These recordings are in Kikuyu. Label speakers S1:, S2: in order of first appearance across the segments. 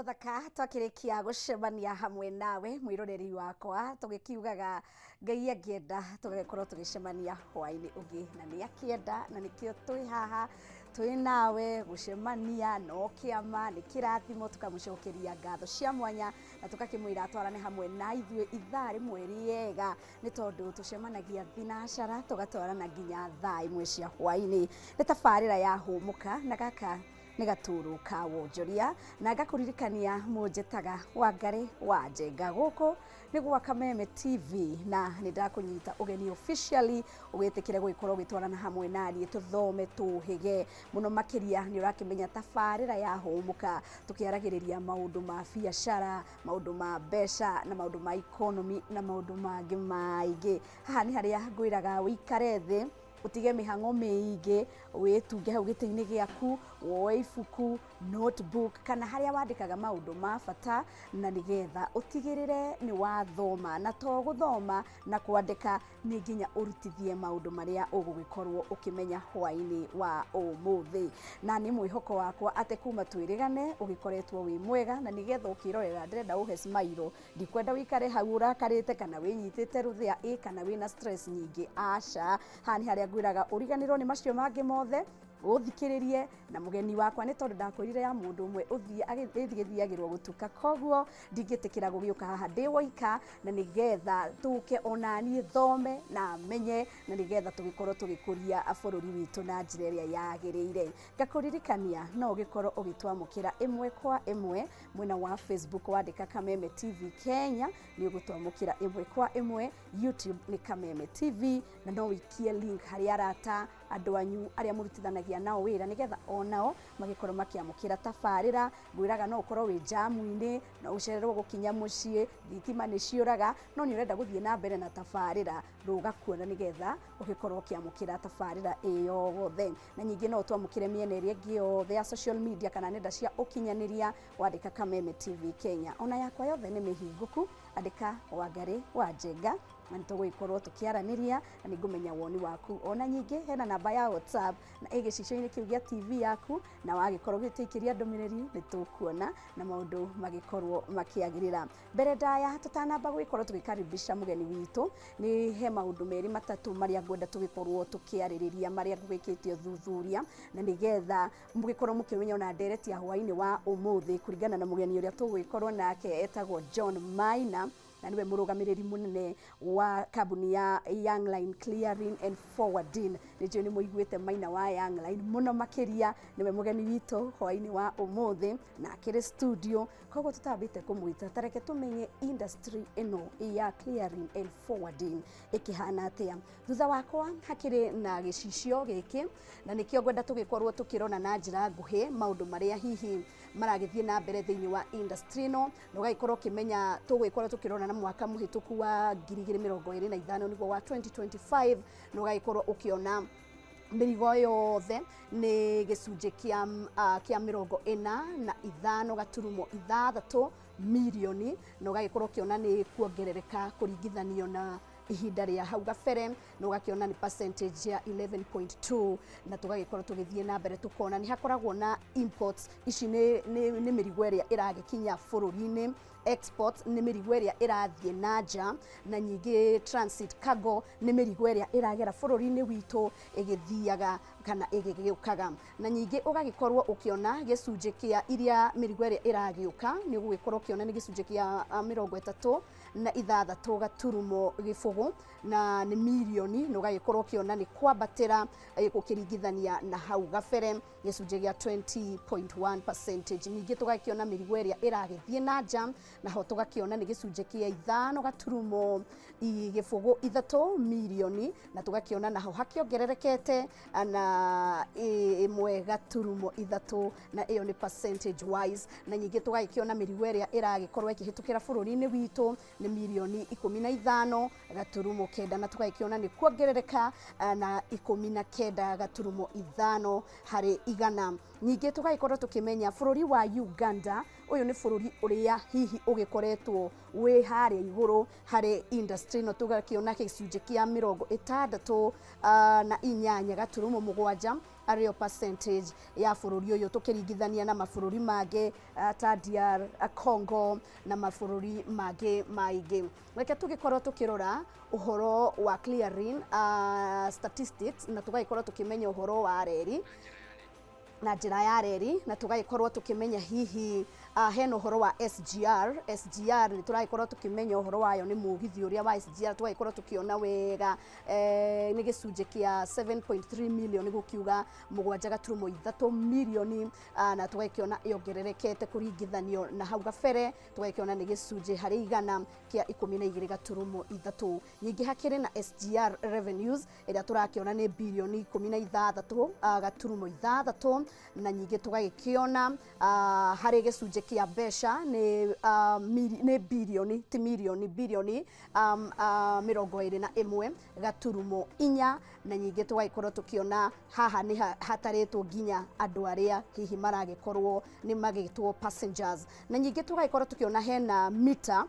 S1: Mũthaka twakĩrĩkia gũcemania hamwe nawe mwĩroreri wakwa, tũgĩkiugaga Ngai angĩenda tũgagĩkorwo tũgĩcemania hwaĩ-inĩ ũngĩ, na nĩ akĩenda na nĩkĩo twĩ haha twĩ nawe gũcemania no kĩama nĩ kĩrathimo, tũkamũcokeria ngatho cia mwanya na tũgakĩmwĩra atwarane hamwe na ithuĩ ithaa rĩmwe rĩega, nĩ tondũ tũcemanagia thinacara tũgatwarana nginya thaa 1 cia hwaĩ-inĩ. Nĩ tabarĩra ya Hũmũka na gaka nĩ gatũrũ ka wonjoria, na ngakũririkania mũnjĩtaga Wangarĩ wa Njenga. Gũkũ nĩ gwa Kameme TV na nĩ ndakũnyita ũgeni officially ũgĩtĩkĩre gũgĩkorwo ũgĩtwarana hamwe na niĩ tũthome tũhĩge mũno makĩria. Nĩ ũrakĩmenya tabarĩra ya Hũmũka tũkĩaragĩrĩria maũndũ ma biacara, maũndũ ma mbeca na maũndũ ma economy na maũndũ mangĩ maingĩ. Haha nĩ harĩa ngwĩraga ũikare thĩ, ũtige mĩhang'o mĩingĩ, wĩtunge hau gĩtĩ-inĩ gĩaku, woe ibuku, notebook kana harĩa wandĩkaga maũndũ ma bata, na nĩgetha ũtigĩrĩre nĩ wathoma, na to gũthoma na kwandĩka, nĩ nginya ũrutithie maũndũ marĩa ũgũgĩkorwo ũkĩmenya hwaĩ-inĩ wa ũmũthĩ. Na nĩ mwĩhoko wakwa atĩ kuma twĩrĩgane ũgĩkoretwo wĩ mwega, na nĩgetha ũkĩrorera ndĩrenda ũhe smile, ndikwenda wĩikare hau ũrakarĩte kana wĩnyitĩte rũthĩa ĩ kana wĩna stress nyingĩ, aca. Haha nĩ harĩa ngwĩraga ũriganĩrwo nĩ macio mangĩ mothe, ũthikĩrĩrie na mũgeni wakwa, nĩ tondũ ndakwĩrire ya mũndũ ũmwe ũthiĩ ĩgĩthiagĩrwo gũtuka, koguo ndingĩtĩkĩra gũgĩũka haha ndĩ woika, na nĩgetha tũke ona niĩ thome na menye, na nĩgetha tũgĩkorwo tũgĩkũria bũrũri witũ na njĩra ĩrĩa yagĩrĩire. Ngakũririkania no ũgĩkorwo ũgĩtwamũkĩra ĩmwe kwa ĩmwe mwena wa Facebook, wandĩka Kameme TV Kenya nĩ ũgũtwamũkĩra ĩmwe kwa ĩmwe, YouTube nĩ Kameme TV, na no ũikie link harĩ arata, andũ anyu arĩa mũrutithanagia nao wĩra, nĩgetha onao magĩkorwo makĩamũkĩra tabarĩra. Ngwĩraga no ũkorwo wĩ jamu-inĩ, no ũcererwo gũkinya mũciĩ, thitima nĩ ciũraga, no nĩ ũrenda gũthiĩ na mbere na tabarĩra, rũga kuona nĩgetha ũgĩkorwo ũkĩamũkĩra tabarĩra ĩ yothe. Na nyingĩ no ũtwamũkĩre mĩena ĩrĩa ĩngĩ yothe ya social media kana nenda cia ũkinyanĩria, wandĩka Kameme TV Kenya. Ona yakwa yothe nĩ mĩhingũku, andĩka Wangarĩ wa Njenga na nĩ tũgũgĩkorwo tũkĩaranĩria na nĩ ngũmenya woni waku. Ona nyingĩ hena namba ya WhatsApp na ĩ gĩcicio-inĩ kĩu gĩa TV yaku, na wagĩkorwo ũgĩtũikĩria ndũmĩrĩri nĩ tũkuona na maũndũ magĩkorwo makĩagĩrĩra. Mbere ndaya tũtanamba gũgĩkorwo tũgĩkaribisha mũgeni witũ, nĩ he maũndũ merĩ matatũ marĩa ngwenda tũgĩkorwo tũkĩarĩrĩria, marĩa ngũgĩkĩte ũthuthuria, na nĩgetha mũgĩkorwo mũkĩmenya ona ndereti ya hwaĩ-inĩ wa ũmũthĩ kũringana na mũgeni ũrĩa tũgũgĩkorwo nake etagwo John Maina, na nĩwe mũrũgamĩrĩri mũnene wa kambuni ya Young Line Clearing and Forwarding. Nĩ njũĩ nĩ mũiguĩte Maina wa Young Line mũno makĩria, nĩwe mũgeni witũ hwaĩ-inĩ wa ũmũthĩ na akĩrĩ studio. Koguo tũtambĩte kũmwĩta, ta reke tũmenye industry ĩno ya clearing and forwarding ĩkĩhana atĩa. Thutha wakwa hakĩrĩ na gĩcicio gĩkĩ, na nĩkĩo ngwenda tũgĩkorwo tũkĩrora na njĩra nguhĩ maũndũ marĩa hihi maragĩthiĩ na mbere thĩinĩ wa industry ĩno, na ũgagĩkorwo ũkĩmenya tũgũgĩkorwo tũkĩrora na mwaka mũhĩtũku wa 2025, nĩguo wa 2025, na ũgagĩkorwo ũkĩona mĩrigo yothe nĩ gĩcunjĩ kĩa 45.6 mirioni, na ũgagĩkorwo ũkĩona nĩ kuongerereka kũringithanio na ihinda rĩa hau gabere, na ũgakĩona nĩ percentage ya 11.2. Na tũgagĩkorwo tũgĩthiĩ na mbere tũkona nĩ hakoragwo na imports, ici nĩ mĩrigo ĩrĩa ĩragĩkinya bũrũri-inĩ, export nĩ mĩrigo ĩrĩa ĩrathiĩ na nja, na nyingĩ transit cargo nĩ mĩrigo ĩrĩa ĩragera bũrũri-inĩ witũ ĩgĩthiaga kana ĩgĩgĩũkaga. Na nyingĩ ũgagĩkorwo ũkĩona gĩcunjĩ kĩa iria mĩrigo ĩrĩa ĩragĩũka, nĩ ũgũgĩkorwo ũkĩona nĩ gĩcunjĩ kĩa 36.0 na nĩ mirioni, na ũgagĩkorwo ũkĩona nĩ kwambatĩra ũkĩringithania na hau gabere gĩcunjĩ gĩa 20.1 percentage. Ningĩ tũgakĩona mĩrigo ĩrĩa ĩragĩthiĩ na nja, naho tũgakĩona nĩ gĩcunjĩ kĩa 5.03 mirioni, na tũgakĩona naho hakĩongererekete na 1.3, na ĩyo nĩ percentage wise. Na nyingĩ tũgagĩkĩona mĩrigo ĩrĩa ĩragĩkorwo ĩkĩhĩtũkĩra bũrũri-inĩ witũ nĩ mirioni 15.9, na tũgagĩkĩona nĩ kuongerereka na 19.5 harĩ igana. Ningĩ tũgagĩkorwo tũkĩmenya bũrũri wa Uganda, ũyũ nĩ bũrũri ũrĩa hihi ũgĩkoretwo wĩ harĩa igũrũ harĩ industry ĩno, tũgakĩona gĩcunjĩ kĩa 68.7 arĩo percentage ya bũrũri ũyũ, tũkĩringithania na mabũrũri mangĩ ta DR Congo na mabũrũri mangĩ maingĩ. Reke tũgĩkorwo tũkĩrora ũhoro wa clearing statistics, na tũgagĩkorwo tũkĩmenya ũhoro wa reri na njĩra ya reri, na tũgagĩkorwo tũkĩmenya hihi hena ũhoro wa SGR. SGR nĩ tũragĩkorwo tũkĩmenya ũhoro wayo, nĩ mũgithi ũrĩa wa SGR, tũgagĩkorwo tũkĩona wega nĩ gĩcunjĩ kĩa 7.3 million, gũkiuga 7.3 mirioni, na tũgakĩona yongererekete kũringithanio na hau gabere, tũgakĩona nĩ gĩcunjĩ harĩ igana kĩa 12.3. Ningĩ hakĩrĩ na SGR revenues ĩrĩa tũrakĩona nĩ birioni 16.6, na ningĩ tũgagĩkĩona harĩ gĩcunjĩ kĩa mbeca nĩ birioni, ti mirioni, birioni 21.4, na ningĩ tũgagĩkorwo tũkĩona haha nĩ hatarĩtwo nginya andũ arĩa hihi maragĩkorwo nĩ magĩtwo passengers. Na ningĩ tũgagĩkorwo tũkĩona hena mita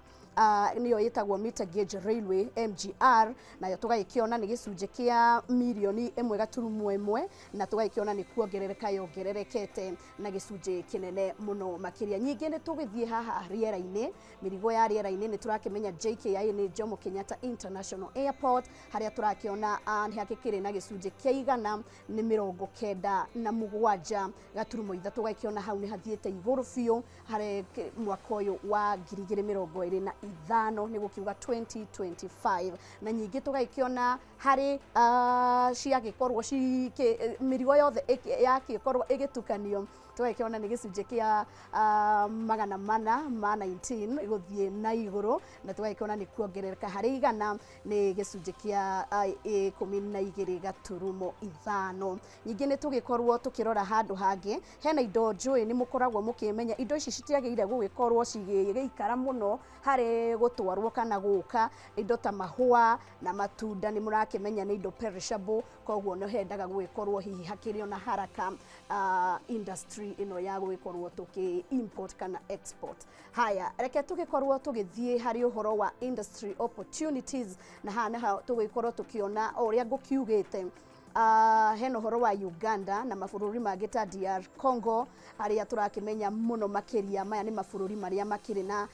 S1: nĩyo ĩtagwo meter gauge railway, MGR, nayo tũgagĩkĩona nĩ gĩcunjĩ kĩa mirioni 1.1, na tũgagĩkĩona nĩ kuongerereka yongererekete na gĩcunjĩ kĩnene mũno makĩria. Ningĩ nĩ tũgĩthiĩ haha rĩera-inĩ, mĩrigo ya rĩera-inĩ, nĩ tũrakĩmenya JKIA nĩ Jomo Kenyatta International Airport, harĩa tũrakĩona nĩ hakĩkĩrĩ na gĩcunjĩ kĩa igana nĩ 97.3, ũgakĩona hau nĩ hathiĩte igũrũ biũ harĩ mwaka ũyũ wa 2025, nĩ gũkiuga 2025. Na ningĩ tũgagĩkĩona harĩ ciagĩkorwo mĩrigo yothe yakĩkorwo ĩgĩtukanio, tũgagĩkĩona nĩ gĩcunjĩ kĩa 419 gũthiĩ na igũrũ, na tũgagĩkĩona nĩ kuongerereka harĩ igana nĩ gĩcunjĩ kĩa 12.5. Ningĩ nĩ tũgĩkorwo tũkĩrora handũ hangĩ hena indo njũĩ nĩ mũkoragwo mũkĩmenya indo ici citiagĩrĩire gũgĩkorwo cigĩgĩikara mũno harĩ gũtwarwo kana gũka, indo ta mahũa na matunda, nĩ mũrakĩmenya nĩ indo perishable, koguo nĩ hendaga gũgĩkorwo hihi hakĩrĩ ona haraka industry ĩno ya gũgĩkorwo tũkĩ import kana export. Haya, reke tũgĩkorwo tũgĩthiĩ harĩ ũhoro wa industry opportunities, na haha nĩho tũgĩkorwo tũkĩona o ũrĩa ngũkiugĩte, hena ũhoro wa Uganda na mabũrũri mangĩ ta DR Congo, harĩa tũrakĩmenya mũno makĩria maya nĩ mabũrũri marĩa makĩrĩ na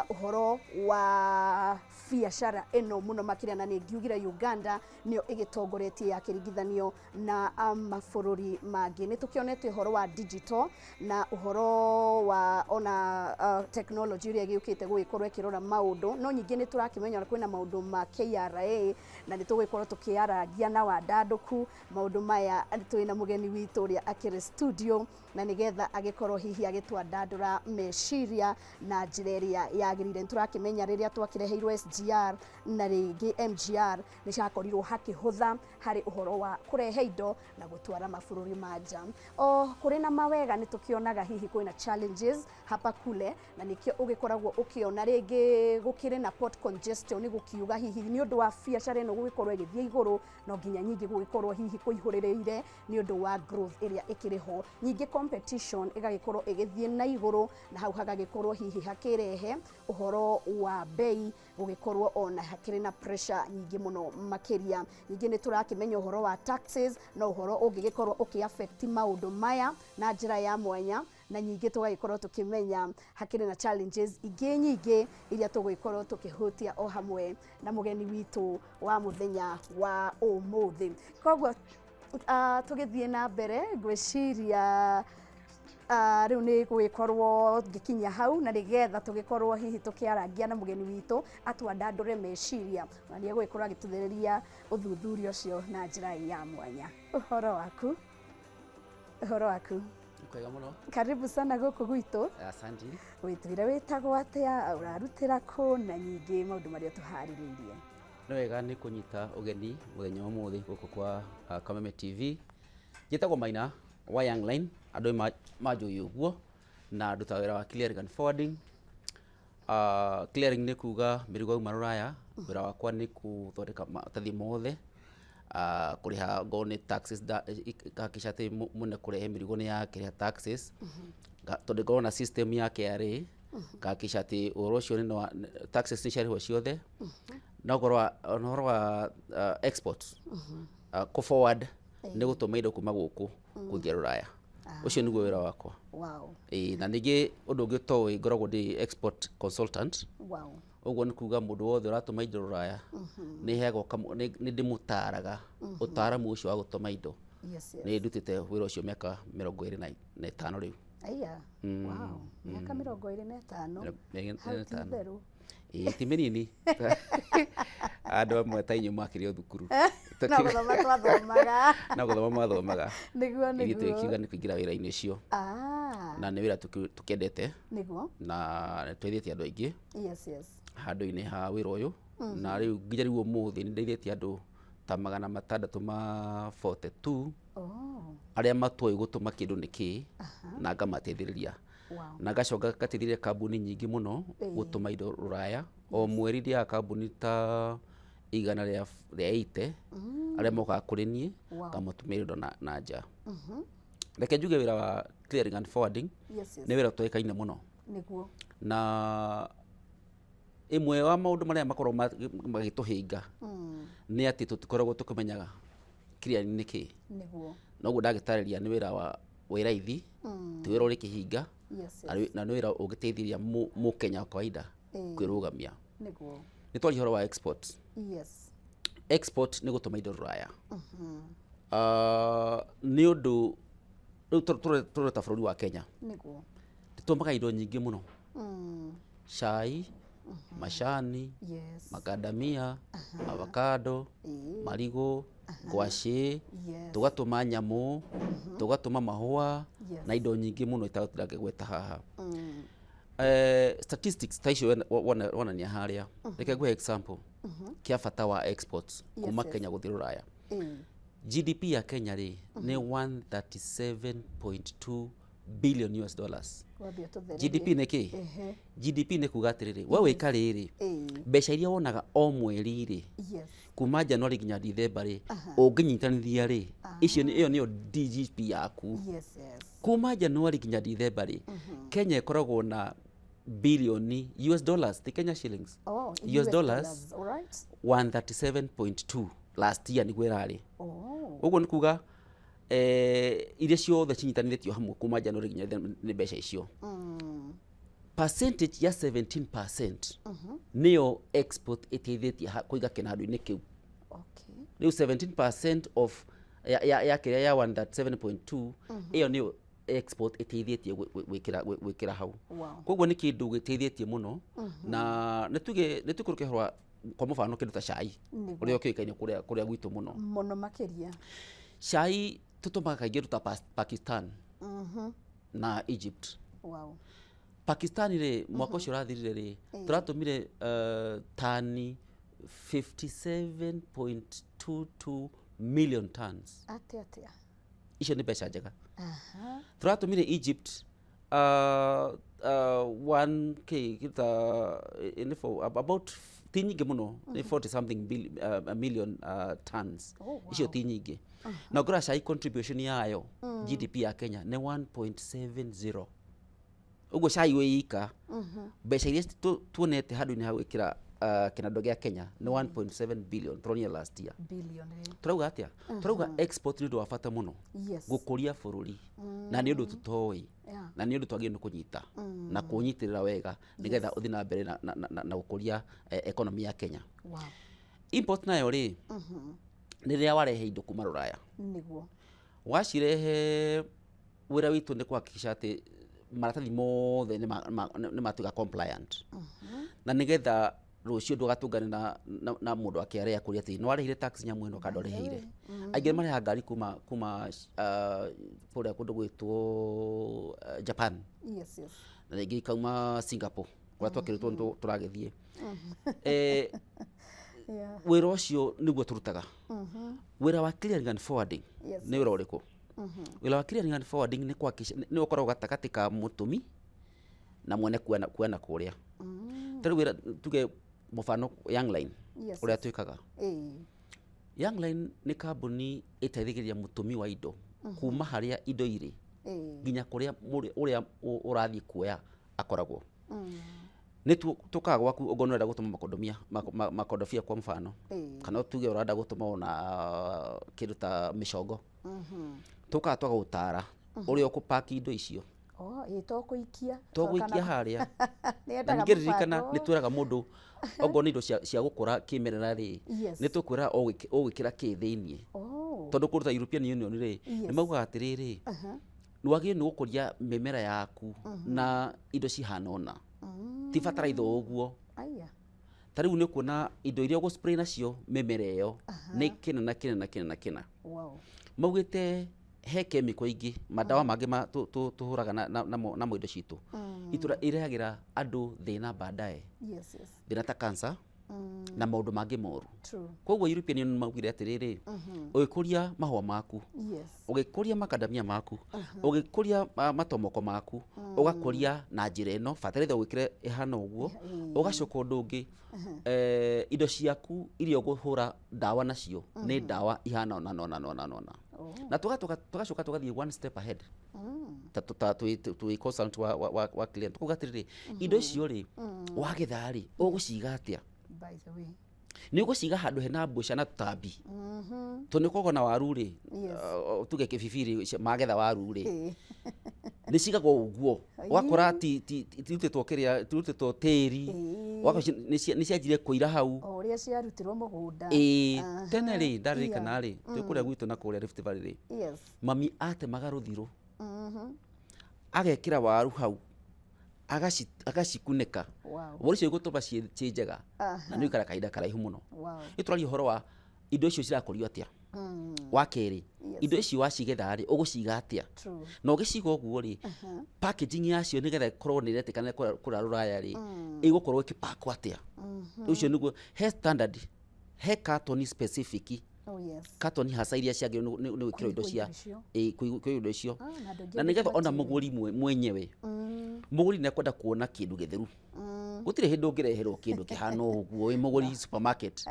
S1: ũhoro wa biacara ĩno mũno makĩria, na nĩ ngiugire Uganda nĩyo ĩgĩtongoretie yakĩringithanio na mabũrũri mangĩ. Nĩ tũkĩonete ũhoro wa digital na ũhoro wa ona technology ĩrĩa ĩgĩũkĩte gũgĩkorwo ĩkĩrora maũndũ, no ningĩ nĩ tũrakĩmenya ona kwĩna maũndũ ma KRA, na nĩ tũgũgĩkorwo tũkĩarangia na wandandũku maũndũ maya twĩna mũgeni witũ ũrĩa akĩrĩ studio, na nĩgetha agĩkorwo hihi agĩtwandandũra meciria na njĩra ĩrĩa yagĩrĩire. Nĩ tũrakĩmenya rĩrĩa twakĩreheirwo SGR na rĩngĩ MGR, nĩ cakorirwo hakĩhũtha harĩ ũhoro wa kũrehe indo na gũtwara mabũrũri ma nja. O kũrĩ na mawega, nĩ tũkĩonaga hihi kwĩna challenges hapa kule, na nĩkĩo ũgĩkoragwo ũkĩona rĩngĩ gũkĩrĩ na port congestion, nĩ gũkiuga hihi nĩ ũndũ wa biacara ĩno gũgĩkorwo ĩgĩthiĩ igũrũ, no nginya nyingĩ gũgĩkorwo hihi kũihũrĩrĩire nĩ ũndũ wa growth ĩrĩa ĩkĩrĩ ho. Nyingĩ competition ĩgagĩkorwo ĩgĩthiĩ na igũrũ, na hau hagagĩkorwo hihi hakĩrehe ũhoro wa bei gũgĩkorwo ona hakĩrĩ na pressure nyingĩ mũno makĩria. Ningĩ nĩ tũrakĩmenya ũhoro wa taxes na ũhoro ũngĩgĩkorwo ũkĩ affect maũndũ maya na njĩra ya mwanya, na ningĩ tũgagĩkorwo tũkĩmenya hakĩrĩ na challenges ingĩ nyingĩ iria tũgũgĩkorwo tũkĩhutia o hamwe na mũgeni witũ wa mũthenya wa ũmũthĩ. Koguo tũgĩthiĩ na mbere, ngwĩciria rĩu nĩ gũgĩkorwo ngĩkinya hau, na nĩgetha tũgĩkorwo hihi tũkĩarangia na mũgeni witũ atwandandũre meciria, na nĩ egũgĩkorwo agĩtũthereria ũthuthuria ũcio na njĩra ya mwanya. Ũhoro waku, ũhoro waku?
S2: Kwega mũno.
S1: Karibu sana gũkũ gwitũ.
S2: Asante.
S1: Wĩtwĩre wĩtagwo atĩa, ũrarutĩra kũ, na nyingĩ maũndũ marĩa tũharĩrĩirie.
S2: Nĩ wega nĩ kũnyita ũgeni mũthenya wa ũmũthĩ gũkũ kwa Kameme TV. Njĩtagwo Maina wa Young Line, andũ manjũĩ ũguo, na ndutaga wĩra wa clearing and forwarding. Clearing nĩ kuga mĩrigo yauma rũraya, wĩra wakwa nĩ gũthondeka maratathi mothe. Kũrĩha ngorwo nĩ taxes, ngahakikisha atĩ mũne kũrehe mĩrigo nĩ yakĩrĩha taxes. Tondũ ngorwo na system ya KRA, ngahakikisha atĩ ũhoro ũcio taxes nĩ ciarĩhwo ciothe. Na ũhoro wa ona ũhoro wa export, kũ forward nĩ gũtũma indo kuma gũkũ gũthiĩ rũraya. Ũcio nĩguo wĩra wakwa. Ĩĩ, na ningĩ ũndũ ũngĩ ũtoĩ, ngoragwo ndĩ export consultant. Ũguo nĩ kuga mũndũ wothe ũratũma indo rũraya nĩ heagwo nĩ ndĩmũtaraga ũtaaramu ũcio wa gũtũma indo. Nĩ ndutĩte wĩra ũcio mĩaka 25 rĩu.
S1: Aya. Wow. Mĩaka 25.
S2: Mĩrongo
S1: Hau
S2: ĩrĩ
S1: ti
S2: na ĩtano.
S1: itherũ.
S2: Ĩĩ, ti mĩnini. Andũ amwe ta inyuĩ makĩrĩ o thukuru.
S1: No gũthoma twathomaga.
S2: No gũthoma mwathomaga.
S1: Nĩguo,
S2: Ithuĩ
S1: nĩguo.
S2: tũgĩkiuga nĩ kũingĩra wĩra-inĩ ũcio. Na nĩ wĩra tũkĩendete. Na nĩ tũteithĩtie andũ aingĩ
S1: Yes.
S2: handũ-inĩ ha wĩra ũyũ. Na rĩu nginya rĩu ũmũthĩ nĩ ndeithĩtie andũ ta 642 arĩa matoĩ gũtũma kĩndũ nĩ kĩĩ, na ngamateithĩrĩria. Na ngacoka ngateithĩrĩria kambuni nyingĩ mũno gũtũma indo rũraya. O mweri ndĩaga kambuni ta igana rĩa 80 arĩa mokaga kũrĩ niĩ, ngamatũmĩra indo na nja. Reke njuge wĩra wa clearing and forwarding nĩ wĩra ũtoĩkaine mũno. Na ĩmwe wa maũndũ marĩa makoragwo magĩtũhĩnga nĩ atĩ tũtikoragwo tũkĩmenyaga clearing nĩ kĩĩ. Noguo ndagĩtarĩria nĩ wĩra wa wĩ raithi, ti wĩra ũrĩ kĩhinga, na nĩ wĩra ũngĩteithĩrĩria mũkenya wa kawaida kwĩrũgamia. Nĩ twaria ũhoro wa export. Export nĩ gũtũma indo rũraya. Nĩ ũndũ rĩu tũrore ta bũrũri wa Kenya. Tũtũmaga indo nyingĩ mũno. Cai, macani, makadamia, avocado, marigũ, ngwacĩ, tũgatũma nyamũ, tũgatũma mahũa, na indo nyingĩ mũno itangĩgweta haha. Statistics ta icio wonania harĩa. Reke nguhe example kĩa bata wa exports kuma Kenya gũthiĩ rũraya. GDP ya Kenya rĩ nĩ 137.2 billion US dollars.
S1: Wambia tũthererie.
S2: GDP nĩ kĩ? GDP nĩ kuga atĩrĩrĩ, we wĩka rĩrĩ, mbeca iria wonaga o mweri rĩ, kuma January nginya December rĩ, ũngĩnyitanithia rĩ, icio ĩyo nĩyo GDP yaku. Kuma January nginya December rĩ, Kenya ĩkoragwo na bilioni US dollars, ti Kenya shillings.
S1: Oh, in
S2: US dollars.
S1: All right.
S2: 137.2 last year nĩguo ĩrarĩ. Ũguo nĩ kuga iria ciothe cinyitanithĩtio hamwe kuma January nginya December nĩ mbeca icio. Percentage ya 17% nĩyo export ĩteithĩtie kũiga kĩnandũ-inĩ kĩu. Rĩu 17% of ya kĩrĩa ya 137.2 ĩyo nĩyo export ĩteithĩtie gwĩkĩra hau. Koguo nĩ kĩndũ gĩteithĩtie mũno, na nĩ tuge nĩ tũkũrũke ũhoro wa kwa mũbano kĩndũ ta cai ũrĩa ũkĩũĩkaine kũrĩa gwitũ mũno.
S1: Mũno makĩria.
S2: Cai tũtũmaga kaingĩ ta Pakistan na Egypt. Pakistan rĩ, mwaka ũcio ũrathirire rĩ, tũratũmire tani 57.22 million tons.
S1: Atĩa atĩa?
S2: Icio nĩ mbeca njega. Tũratũmire Egypt 1K kita nĩ for about ti nyingĩ mũno, nĩ 40 something million tons. Icio ti nyingĩ. Na ũngĩrora cai contribution yayo GDP ya Kenya nĩ 1.70. Ũguo cai wĩ ika mbeca iria tuonete handũ-inĩ ha gwĩkĩra kĩnandũ gĩa Kenya nĩ 1.7 billion tũronire last year.
S1: Billion rĩ.
S2: Tũrauga atĩa? Tũrauga export nĩ ũndũ wa bata mũno gũkũria bũrũri, na nĩ ũndũ tũtoĩ, na nĩ ũndũ twagĩrĩirwo nĩ kũnyita na kũnyitĩrĩra wega nĩgetha ũthiĩ na mbere na gũkũria economy ya Kenya. Import nayo rĩ, nĩ rĩrĩa warehe indo kuma rũraya. Wacirehe, wĩra witũ nĩ kuhakikisha atĩ maratathi mothe nĩ matuĩka compliant, na nĩgetha rũciũ ndũgatũngane na mũndũ wa KRA akũrie atĩ nĩ warĩhire tax nyamũ ĩno kana ndwarĩhĩire. Aingĩ nĩ marehaga ngari kuma kũrĩa kũndũ gwĩtwo Japan.
S1: Yes.
S2: Na rĩngĩ ikauma Singapore kũrĩa twakĩrĩtwo nĩ tũragĩthiĩ. Wĩra ũcio nĩguo tũrutaga. Wĩra wa clearing and forwarding nĩ wĩra ũrĩkũ? Wĩra wa clearing and forwarding nĩ kuhakikisha nĩ ũkoragwo gatagatĩ ka mũtũmi na mwene kuona kũrĩa. Ta rĩu wĩra tuge mũbano Young Line ũrĩa twĩkaga. Youngline nĩ kambuni ĩteithagĩrĩria mũtũmi wa indo kuma harĩa indo irĩ nginya kũrĩa ũrĩa ũrathiĩ kuoya akoragwo. Nĩ tũkaga gwaku ũngorwo nĩ ũrenda gũtũma makondomia makondobia kwa mfano, kana tuge ũrenda gũtũma ona kĩndũ ta mĩcongo, tũkaga twagagũtara ũrĩa ũkũpaki indo icio.
S1: Oh, ĩ to kũikia.
S2: To gũikia harĩa. Na ningĩ ririkana nĩ twĩraga mũndũ okorwo nĩ indo cia gũkũra kĩmerera rĩ, nĩ tũkwĩra ũgwĩkĩra kĩ thĩiniĩ. Tondũ kũndũ ta European Union rĩ, nĩ maugaga atĩrĩrĩ, wagĩrĩirwo nĩ gũkũria mĩmera yaku na indo cihana ũna, ti bataraitha o ũguo. Ta rĩu nĩ ũkuona indo iria ũgũ spray nacio mĩmera ĩyo nĩ kĩna na kĩna na kĩna na kĩna. Maugĩte he chemical ingĩ, madawa mangĩ tũhũraga namo indo citũ irehagĩra andũ thĩna baadaye, thĩna ta cancer na maũndũ mangĩ moru. Koguo European Union maugire atĩrĩrĩ, ũgĩkũria mahũa maku, ũgĩkũria makandamia maku, ũgĩkũria matomoko maku, ũgakũria na njĩra ĩno, bataraitha ũgwĩkĩra ĩhana ũguo, ũgacoka ũndũ ũngĩ, indo ciaku iria ũkũhũra ndawa nacio nĩ ndawa ihana ũna na ũna na ũna na ũna. Na tũgacoka tũgathiĩ one step ahead ta twĩ consultant wa client, tukuga atĩrĩrĩ, indo icio rĩ, wagetha rĩ, ũgũciga atĩa?
S1: By the way.
S2: Nĩ ũgũciga handũ hena mbũca na tũtambi, tondũ nĩ ũkoragwo na waru rĩ, tuge kĩbibiri magetha waru rĩ, nĩ cigagwo ũguo, ũgakora tirutĩtwo kĩrĩa, tirutĩtwo tĩri, ũgakora nĩ cianjire kũira hau.
S1: O ũrĩa ciarutirwo mũgũnda.
S2: Ĩĩ, tene rĩ, ndaririkana rĩ, twĩ kũrĩa gwitũ na kũrĩa Rift Valley rĩ, mami atemaga rũthirũ, agekĩra waru hau, agacikunĩka. Waru icio igũtũma ciĩ njega na nĩ ũikara kahinda karaihu mũno. Nĩ tũraria ũhoro wa indo icio cirakũrio atĩa. Wa kerĩ, indo icio wacigetha rĩ, ũgũciga atĩa? Na ũgĩciga ũguo rĩ, packaging yacio nĩgetha ĩkorwo nĩ ĩretĩkana kũrĩa rũraya rĩ, ĩgũkorwo ĩkĩpakwo atĩa? Ũcio nĩguo he standard, he carton specific.
S1: Oh, yes.
S2: Carton hasa iria ciagĩrĩirwo nĩ gwĩkĩrwo indo cia kũigwo indo icio.
S1: Na
S2: Na nĩgetha ona mũgũri mwenyewe, mũgũri nĩ ekwenda kuona kĩndũ gĩtheru. Gũtirĩ hĩndĩ ũngĩreherwo kĩndũ kĩhana ũguo wĩ mũgũri supermarket.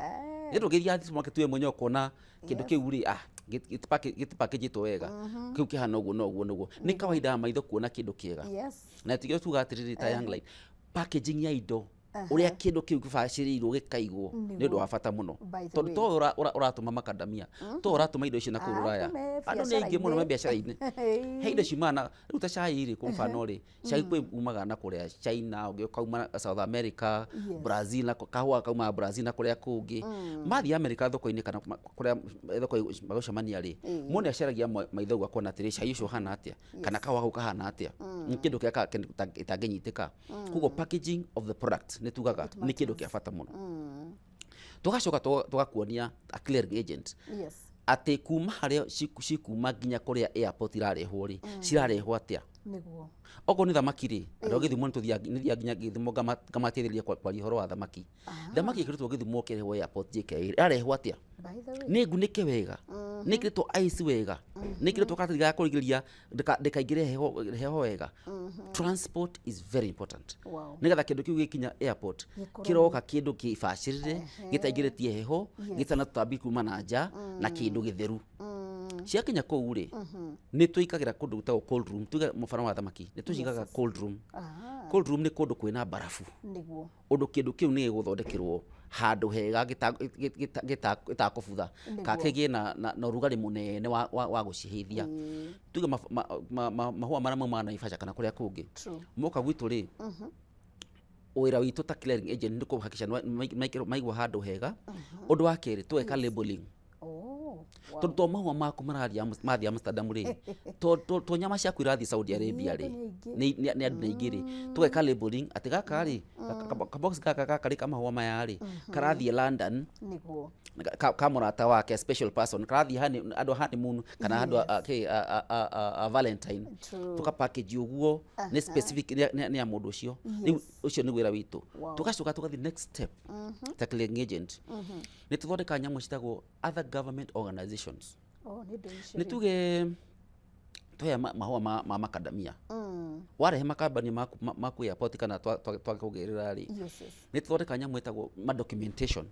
S2: Nĩ ndũngĩthiĩ supermarket we mwenyewe ũkona kĩndũ kĩu rĩ, gĩtipakĩnjĩtwo wega, kĩu kĩhana ũguo na ũguo na ũguo. Nĩ kawaida ya maitho kuona kĩndũ kĩega. Na tigĩo tuga atĩrĩrĩ ta Youngline, packaging ya indo, ũrĩa kĩndũ kĩu gĩbacĩrĩirwo gĩkaigwo nĩ ũndũ wa bata mũno, tondũ to ũratũma makandamia, to ũratũma indo icio na kũu rũraya, andũ nĩ aingĩ mũno me biacara-inĩ. He indo ciumaga na rĩu ta cai rĩ, kwa mfano rĩ, cai kwĩ umaga na kũrĩa China, ũngĩ ũkauma South America, Brazil, na kahũa kaumaga Brazil na kũrĩa kũngĩ. Mathiĩ America thoko-inĩ kana kũrĩa thoko magũcemania rĩ, mũndũ nĩ acaragia maitho ũguo akona atĩrĩ, cai ũcio ũhana atĩa, kana kahũa kau kahana atĩa, nĩ kĩndũ kĩrĩa gĩtangĩnyitĩka. Koguo packaging of the product nĩ tugaga nĩ kĩndũ kĩa bata mũno. Tũgacoka tũgakuonia a clearing agent, atĩ kuma harĩa cikuma nginya kũrĩa airport irarehwo rĩ, cirarehwo atĩa. Okorwo nĩ thamaki rĩ, andũ a Gĩthumo nĩ tũthiaga nginya Gĩthumo ngamateithĩrĩria kwaria ũhoro wa thamaki. Thamaki ĩkĩrĩtwo Gĩthumo ĩkĩrehwo airport JKIA, ĩrarehwo atĩa? Nĩ ngunĩke wega, nĩ ĩkĩrĩtwo ice wega, nĩ ĩkĩrĩtwo karatathi ga kũrigĩrĩria ndĩkaingĩre heho wega. Transport is very important. Nĩgetha kĩndũ kĩu gĩkinya airport, kĩroka kĩndũ kĩbacĩrĩre, gĩtaingĩrĩtie heho, gĩtarĩ na tũtambi kuma na nja, na kĩndũ gĩtheru. Ciakinya kũu rĩ, nĩ tũikagĩra kũndũ gwĩtagwo cold room. Tuge mũbano wa thamaki, nĩ tũcigaga cold room. Cold room nĩ kũndũ kwĩna mbarabu, ũndũ kĩndũ kĩu nĩ gĩgũthondekerwo handũ hega gĩtakũbutha, kana kĩgĩe na ũrugarĩ mũnene wa gũcihĩithia. Tuge mahũa marĩa maumaga Naivasha kana kũrĩa kũngĩ, moka gwitũ rĩ, wĩra witũ ta clearing agent nĩ kũhakikisha maigwo handũ hega. Ũndũ wa kerĩ, tũgeka labeling, tondũ to mahũa maku marathiĩ mathiĩ Amsterdam rĩ, to nyama ciaku irathiĩ Saudi Arabia rĩ, nĩ andũ aingĩ rĩ, tũgeka labeling atĩ gaka rĩ, kabox gaka gaka rĩ ka mahũa maya rĩ, karathiĩ London ka mũrata wake, special person, karathiĩ andũ a honeymoon kana andũ a Valentine. Tũka package ũguo nĩ specific nĩ ya mũndũ ũcio. Rĩu ũcio nĩ wĩra witũ. Tũgacoka tũgathiĩ next step ta clearing agent, nĩ tũthondekaga nyamũ citagwo other government organizations. Nĩ tuge twoya mahũa ma makandamia, warehe makambani maku airport kana twakũgĩrĩra rĩ, nĩ tũthondekaga nyamũ ĩtagwo ma documentation.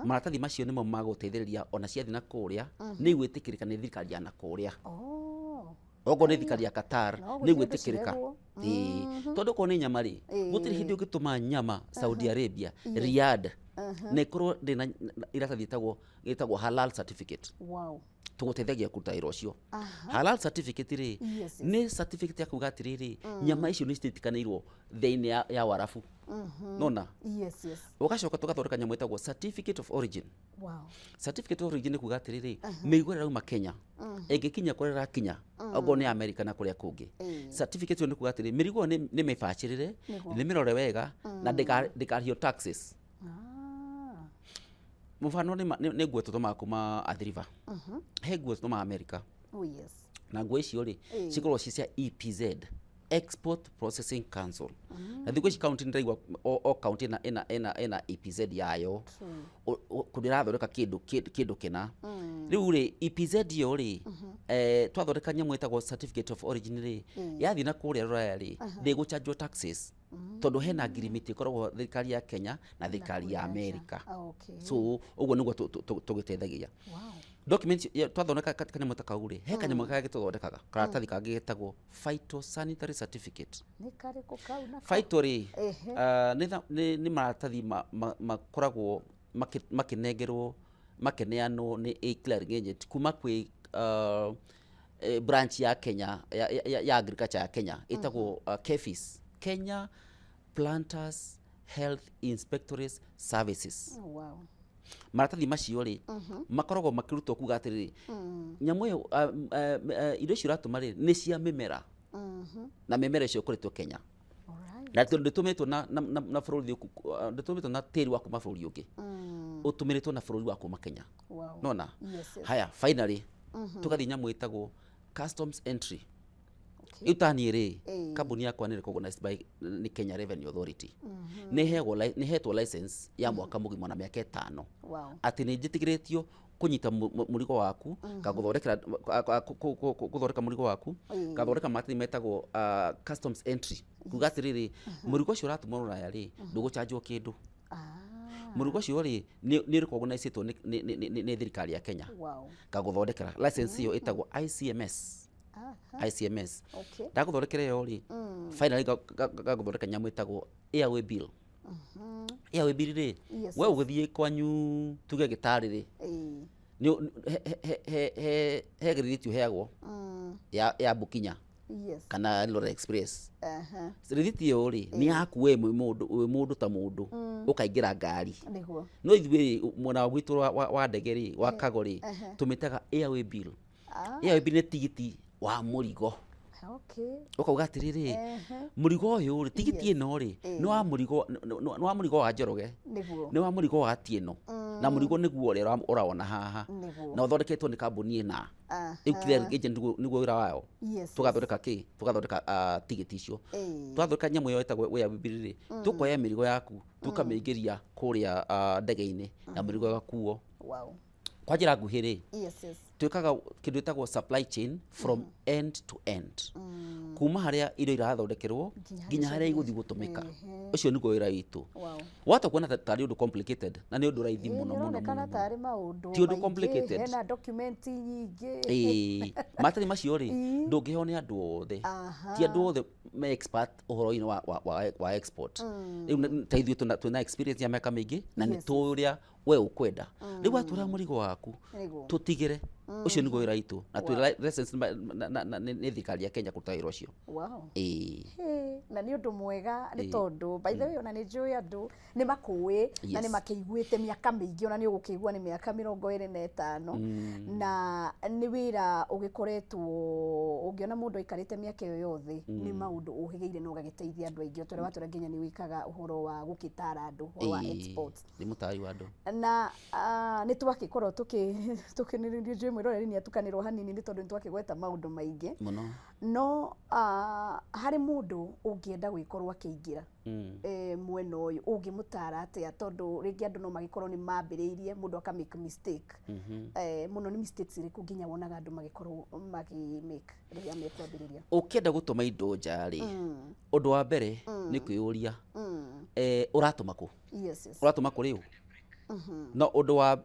S2: Maratathi macio nĩmo magũteithĩrĩria ona ciathiĩ na kũrĩa nĩ igwĩtĩkĩrĩka nĩ thirikari ya na kũrĩa.
S1: Oh.
S2: Okorwo nĩ thirikari ya Qatar
S1: No,
S2: nĩ
S1: gũtirĩ ũndũ
S2: igwĩtĩkĩrĩka.
S1: cirehwo.
S2: Ĩĩ, tondũ okorwo nĩ nyama rĩ, gũtirĩ hĩndĩ ũngĩtũma nyama Saudi Arabia, Riyadh, na ĩkorwo ndĩ na iratathi ĩtagwo halal certificate.
S1: Wow.
S2: Tũgũteithagia kũruta wĩra ũcio. Halal certificate rĩ, nĩ certificate ya kuga atĩrĩrĩ, nyama icio nĩ citiĩtĩkanĩirwo thĩinĩ ya Warabu, nona.
S1: Yes.
S2: Ũgacoka tũgathondeka nyamũ ĩtagwo certificate of origin.
S1: Wow.
S2: Certificate of origin nĩ kuga atĩrĩrĩ, mĩrigo ĩrĩa ĩrauma Kenya ĩngĩkinya kũrĩa ĩrakinya, okorwo nĩ America na kũrĩa kũngĩ, certificate ĩyo nĩ kuga atĩrĩrĩ, mĩrigo ĩyo nĩ mĩbacĩrĩre, nĩ mĩrore wega na ndĩkarĩhio taxes.
S1: Ah.
S2: Mũbano nĩ nguo tũtũmaga kuma Athi River, he nguo tũtũmaga America.
S1: Oh yes.
S2: Na nguo icio rĩ, cikoragwo ci cia EPZ, Export Processing Council. Na thikũ ici kaunti nĩndĩraigua o kaunti ĩna EPZ yayo. Kũndũ ĩrathondeka kĩndũ kĩna. Rĩu rĩ, EPZ ĩyo rĩ, twathondeka nyamũ ĩtagwo certificate of origin rĩ, yathiĩ na kũrĩa rũraya rĩ, ndĩgũchanjwo taxes tondũ hena ngirimiti ĩkoragwo thirikari ya Kenya na thirikari ya America.
S1: Ah, okay.
S2: So ũguo nĩguo tũgĩteithagia.
S1: Wow.
S2: Document twathondeka kanyamũ ta kau rĩ, he kanyamũ kangĩ tũthondekaga, karatathi kangĩ getagwo phytosanitary certificate.
S1: Nĩ karĩkũ kau nako?
S2: Phyto rĩ, nĩ maratathi makoragwo makĩnengerwo, makĩneanwo nĩ a clearing agent kuma kwĩ branch ya Kenya ya agriculture ya Kenya ĩtagwo KEPHIS, Kenya Planters Health Inspectorate Services.
S1: Wow.
S2: Maratathi macio rĩ, makoragwo makĩrutwo kuga atĩrĩrĩ, nyamũ ĩyo, indo icio ũratũma rĩ, nĩ cia mĩmera na mĩmera ĩcio ĩkoretwo Kenya.
S1: Alright.
S2: Na tondũ ndĩtũmĩtwo na bũrũri ndĩtũmĩtwo na tĩri wa kuma bũrũri ũngĩ, ũtũmĩrĩtwo na bũrũri wa kuma Kenya.
S1: Wow.
S2: Nona?
S1: Yes.
S2: Haya, finally tũgathiĩ nyamũ ĩtagwo customs entry.
S1: Okay.
S2: Rĩu ta niĩ rĩ,
S1: Ĩĩ.
S2: kambuni yakwa nĩ recognized by nĩ Kenya Revenue Authority. Nĩ hetwo license ya mwaka mũgima na mĩaka 5.
S1: Wow.
S2: Atĩ nĩ njĩtĩkĩrĩtio kũnyita mũrigo waku, ngagũthondekera, gũthondeka mũrigo waku, ngathondeka maratathi metagwo customs entry. Kuga atĩrĩrĩ, mũrigo ũcio ũratũmwo rũraya rĩ, ndũgũchanjwo kĩndũ.
S1: Ah.
S2: Mũrigo ũcio rĩ, nĩ recognizĩtwo nĩ thirikari ya Kenya.
S1: Wow.
S2: Ngagũthondekera license ĩyo ĩtagwo ICMS.
S1: Aha.
S2: ICMS.
S1: Okay.
S2: Ndagũthondekera ĩyo rĩ, finally ngagũthondeka nyamũ ĩtagwo airway bill. Airway bill rĩ, we ũgĩthiĩ kwanyu tuge gĩtarĩ rĩ,
S1: Ĩĩ.
S2: he rĩthiti ũheagwo ya Bukinya
S1: Yes.
S2: kana Lorry Express.
S1: Aha.
S2: Rĩthiti ĩyo rĩ, nĩ yaku we wĩ mũndũ ta mũndũ ũkaingĩra ngari.
S1: Nĩguo.
S2: No ithuĩ mwena wa gwitũ wa ndege rĩ, wa cargo rĩ, tũmĩtaga airway bill.
S1: Ah.
S2: Airway bill nĩ tigiti wa mũrigo.
S1: Okay.
S2: Ũkauga atĩrĩrĩ,
S1: Ehe.
S2: mũrigo ũyũ rĩ, tigiti ĩno rĩ, nĩ wa mũrigo, nĩ wa mũrigo wa Njoroge,
S1: Nĩguo.
S2: nĩ wa mũrigo wa Atieno, na mũrigo nĩguo ũrĩa ũrawona haha.
S1: Nĩguo.
S2: Na ũthondeketwo nĩ kambuni ĩna.
S1: Aha.
S2: Rĩu clearing agent nĩguo wĩra wayo.
S1: Yes.
S2: Tũgathondeka kĩ? Tũgathondeka tigiti icio.
S1: Ĩĩ.
S2: Twathondeka nyamũ ĩyo ĩtagwo airway bill rĩ, tũkoya mĩrigo yaku, tũkamĩingĩria kũrĩa ndege-inĩ na mũrigo ũgakuo.
S1: Wow.
S2: Kwa njĩra nguhĩ rĩ,
S1: Yes.
S2: twĩkaga kĩndũ gĩtagwo supply chain from end to end. Kuma harĩa indo irathondekerwo nginya harĩa igũthiĩ gũtũmĩka. Ũcio nĩguo wĩra witũ.
S1: Wow.
S2: Wata kuona tarĩ ũndũ complicated na nĩ ũndũ raithi
S1: Ĩĩ,
S2: mũno mũno
S1: nĩũronekana
S2: mũno.
S1: tarĩ maũndũ
S2: Ti ũndũ
S1: maingĩ,
S2: complicated.
S1: hena document nyingĩ.
S2: Ĩĩ, maratathi macio rĩ, ndũngĩheo nĩ andũ othe.
S1: Aha.
S2: Ti andũ othe me expert ũhoro-inĩ wa export. Rĩu ta ithuĩ twĩna experience ya mĩaka mĩingĩ na nĩ tũĩ ũrĩa we ũkwenda. Rĩu watwara mũrigo waku,
S1: Nĩguo.
S2: tũtigĩre. Ũcio nĩguo wĩra witũ na twĩ license nĩ thirikari ya Kenya kũruta wĩra ũcio.
S1: Wow.
S2: Ĩĩ.
S1: Hĩ, na nĩ ũndũ mwega nĩ tondũ by the way ona nĩ njũĩ andũ nĩ makũĩ na nĩ makĩiguĩte mĩaka mĩingĩ, ona nĩ ũgũkĩigua nĩ mĩaka 25, na nĩ wĩra ũgĩkoretwo ũngĩona mũndũ aikarĩte mĩaka ĩyo yothe nĩ maũndũ ũhĩgĩire na ũgagĩteithia andũ aingĩ, o ta ũrĩa watwĩra nginya nĩ wĩkaga ũhoro wa gũgĩtara andũ ũhoro wa export.
S2: Nĩ mũtari wa andũ.
S1: Na nĩ twagĩkorwo tũkĩnĩrĩria njũĩ mwĩroreri nĩ atukanĩrwo hanini nĩ tondũ nĩ twakĩgweta maũndũ maingĩ
S2: mũno.
S1: No harĩ mũndũ ũngĩenda gwĩkorwo akĩingĩra mwena ũyũ, ũngĩmũtara atĩa? Tondũ rĩngĩ andũ no magĩkorwo nĩ mambĩrĩirie mũndũ aka make mistake. Mũno nĩ mistakes irĩkũ nginya wonaga andũ magĩkorwo magĩ make rĩrĩa mekwambĩrĩria?
S2: Ũkĩenda gũtũma indo nja rĩ, ũndũ wa mbere nĩ kwĩyũria, ũratũma kũ?
S1: Yes.
S2: Ũratũma kũrĩ ũ? No ũndũ wa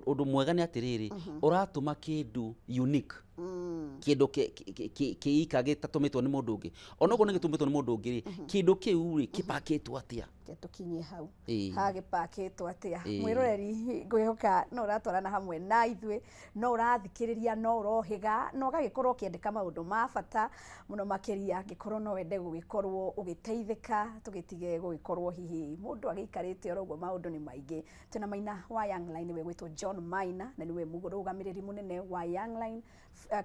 S2: ũndũ mwega nĩ atĩrĩrĩ, ũratũma kĩndũ unique, kĩndũ kĩika gĩtatũmĩtwo nĩ mũndũ ũngĩ. Onokorwo nĩ gĩtũmĩtwo nĩ mũndũ ũngĩ rĩ, kĩndũ kĩu rĩ, kĩpakĩtwo atĩa?
S1: Tũkinyie hau. Hagĩpakĩtwo atĩa? Mwĩroreri, ngwĩhoka no ũratwarana hamwe na ithuĩ, no ũrathikĩrĩria, no ũrohĩga, na ũgagĩkorwo ũkĩandĩka maũndũ ma bata mũno makĩria. Angĩkorwo no wende gũgĩkorwo ũgĩteithĩka, tũgĩtige gũgĩkorwo hihi mũndũ agĩikarĩte oro ũguo, maũndũ nĩ maingĩ. Twĩna Maina wa Young Line, nĩwe gwĩtwo John Maina, na nĩwe mũrũgamĩrĩri mũnene wa Young Line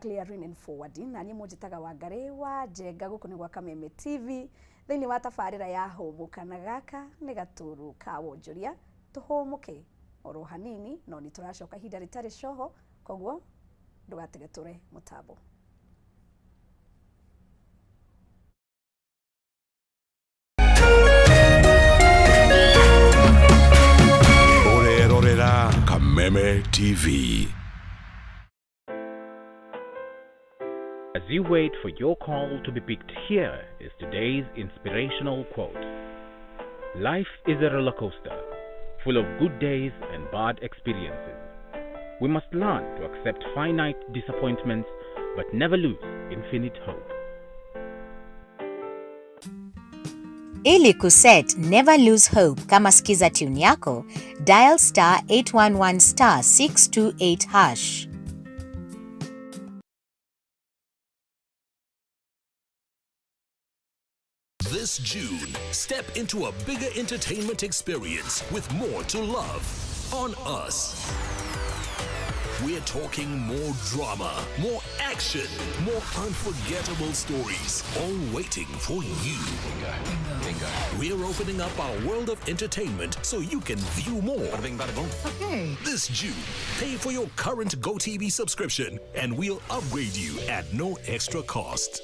S1: Clearing and Forwarding, na niĩ mũnjĩtaga Wangarĩ wa Njenga. Gũkũ nĩ gwa Kameme TV thĩinĩ wa tabarĩra ya Hũmũka, na gaka nĩ gatũrũ ka wonjoria. Tũhũmũke oro hanini, no nĩ tũracoka ihinda rĩtarĩ coho, koguo ndũgatige tũre mũtambo.
S3: Ũrerorera Kameme TV.
S4: As you wait for your call to be picked, here is today's inspirational quote. Life is a roller coaster, full of good days and bad experiences. We must learn to accept finite disappointments, but never lose infinite hope.
S5: Ili kuset Never Lose Hope kama skiza tune yako, dial *811*628#.
S3: This June, step into a bigger entertainment experience with more to love on us. We're talking more drama, more action, more unforgettable stories, all waiting for you. We're opening up our world of entertainment so you can view more.
S6: Okay.
S3: This June, pay for your current GoTV subscription and we'll upgrade you at no extra cost.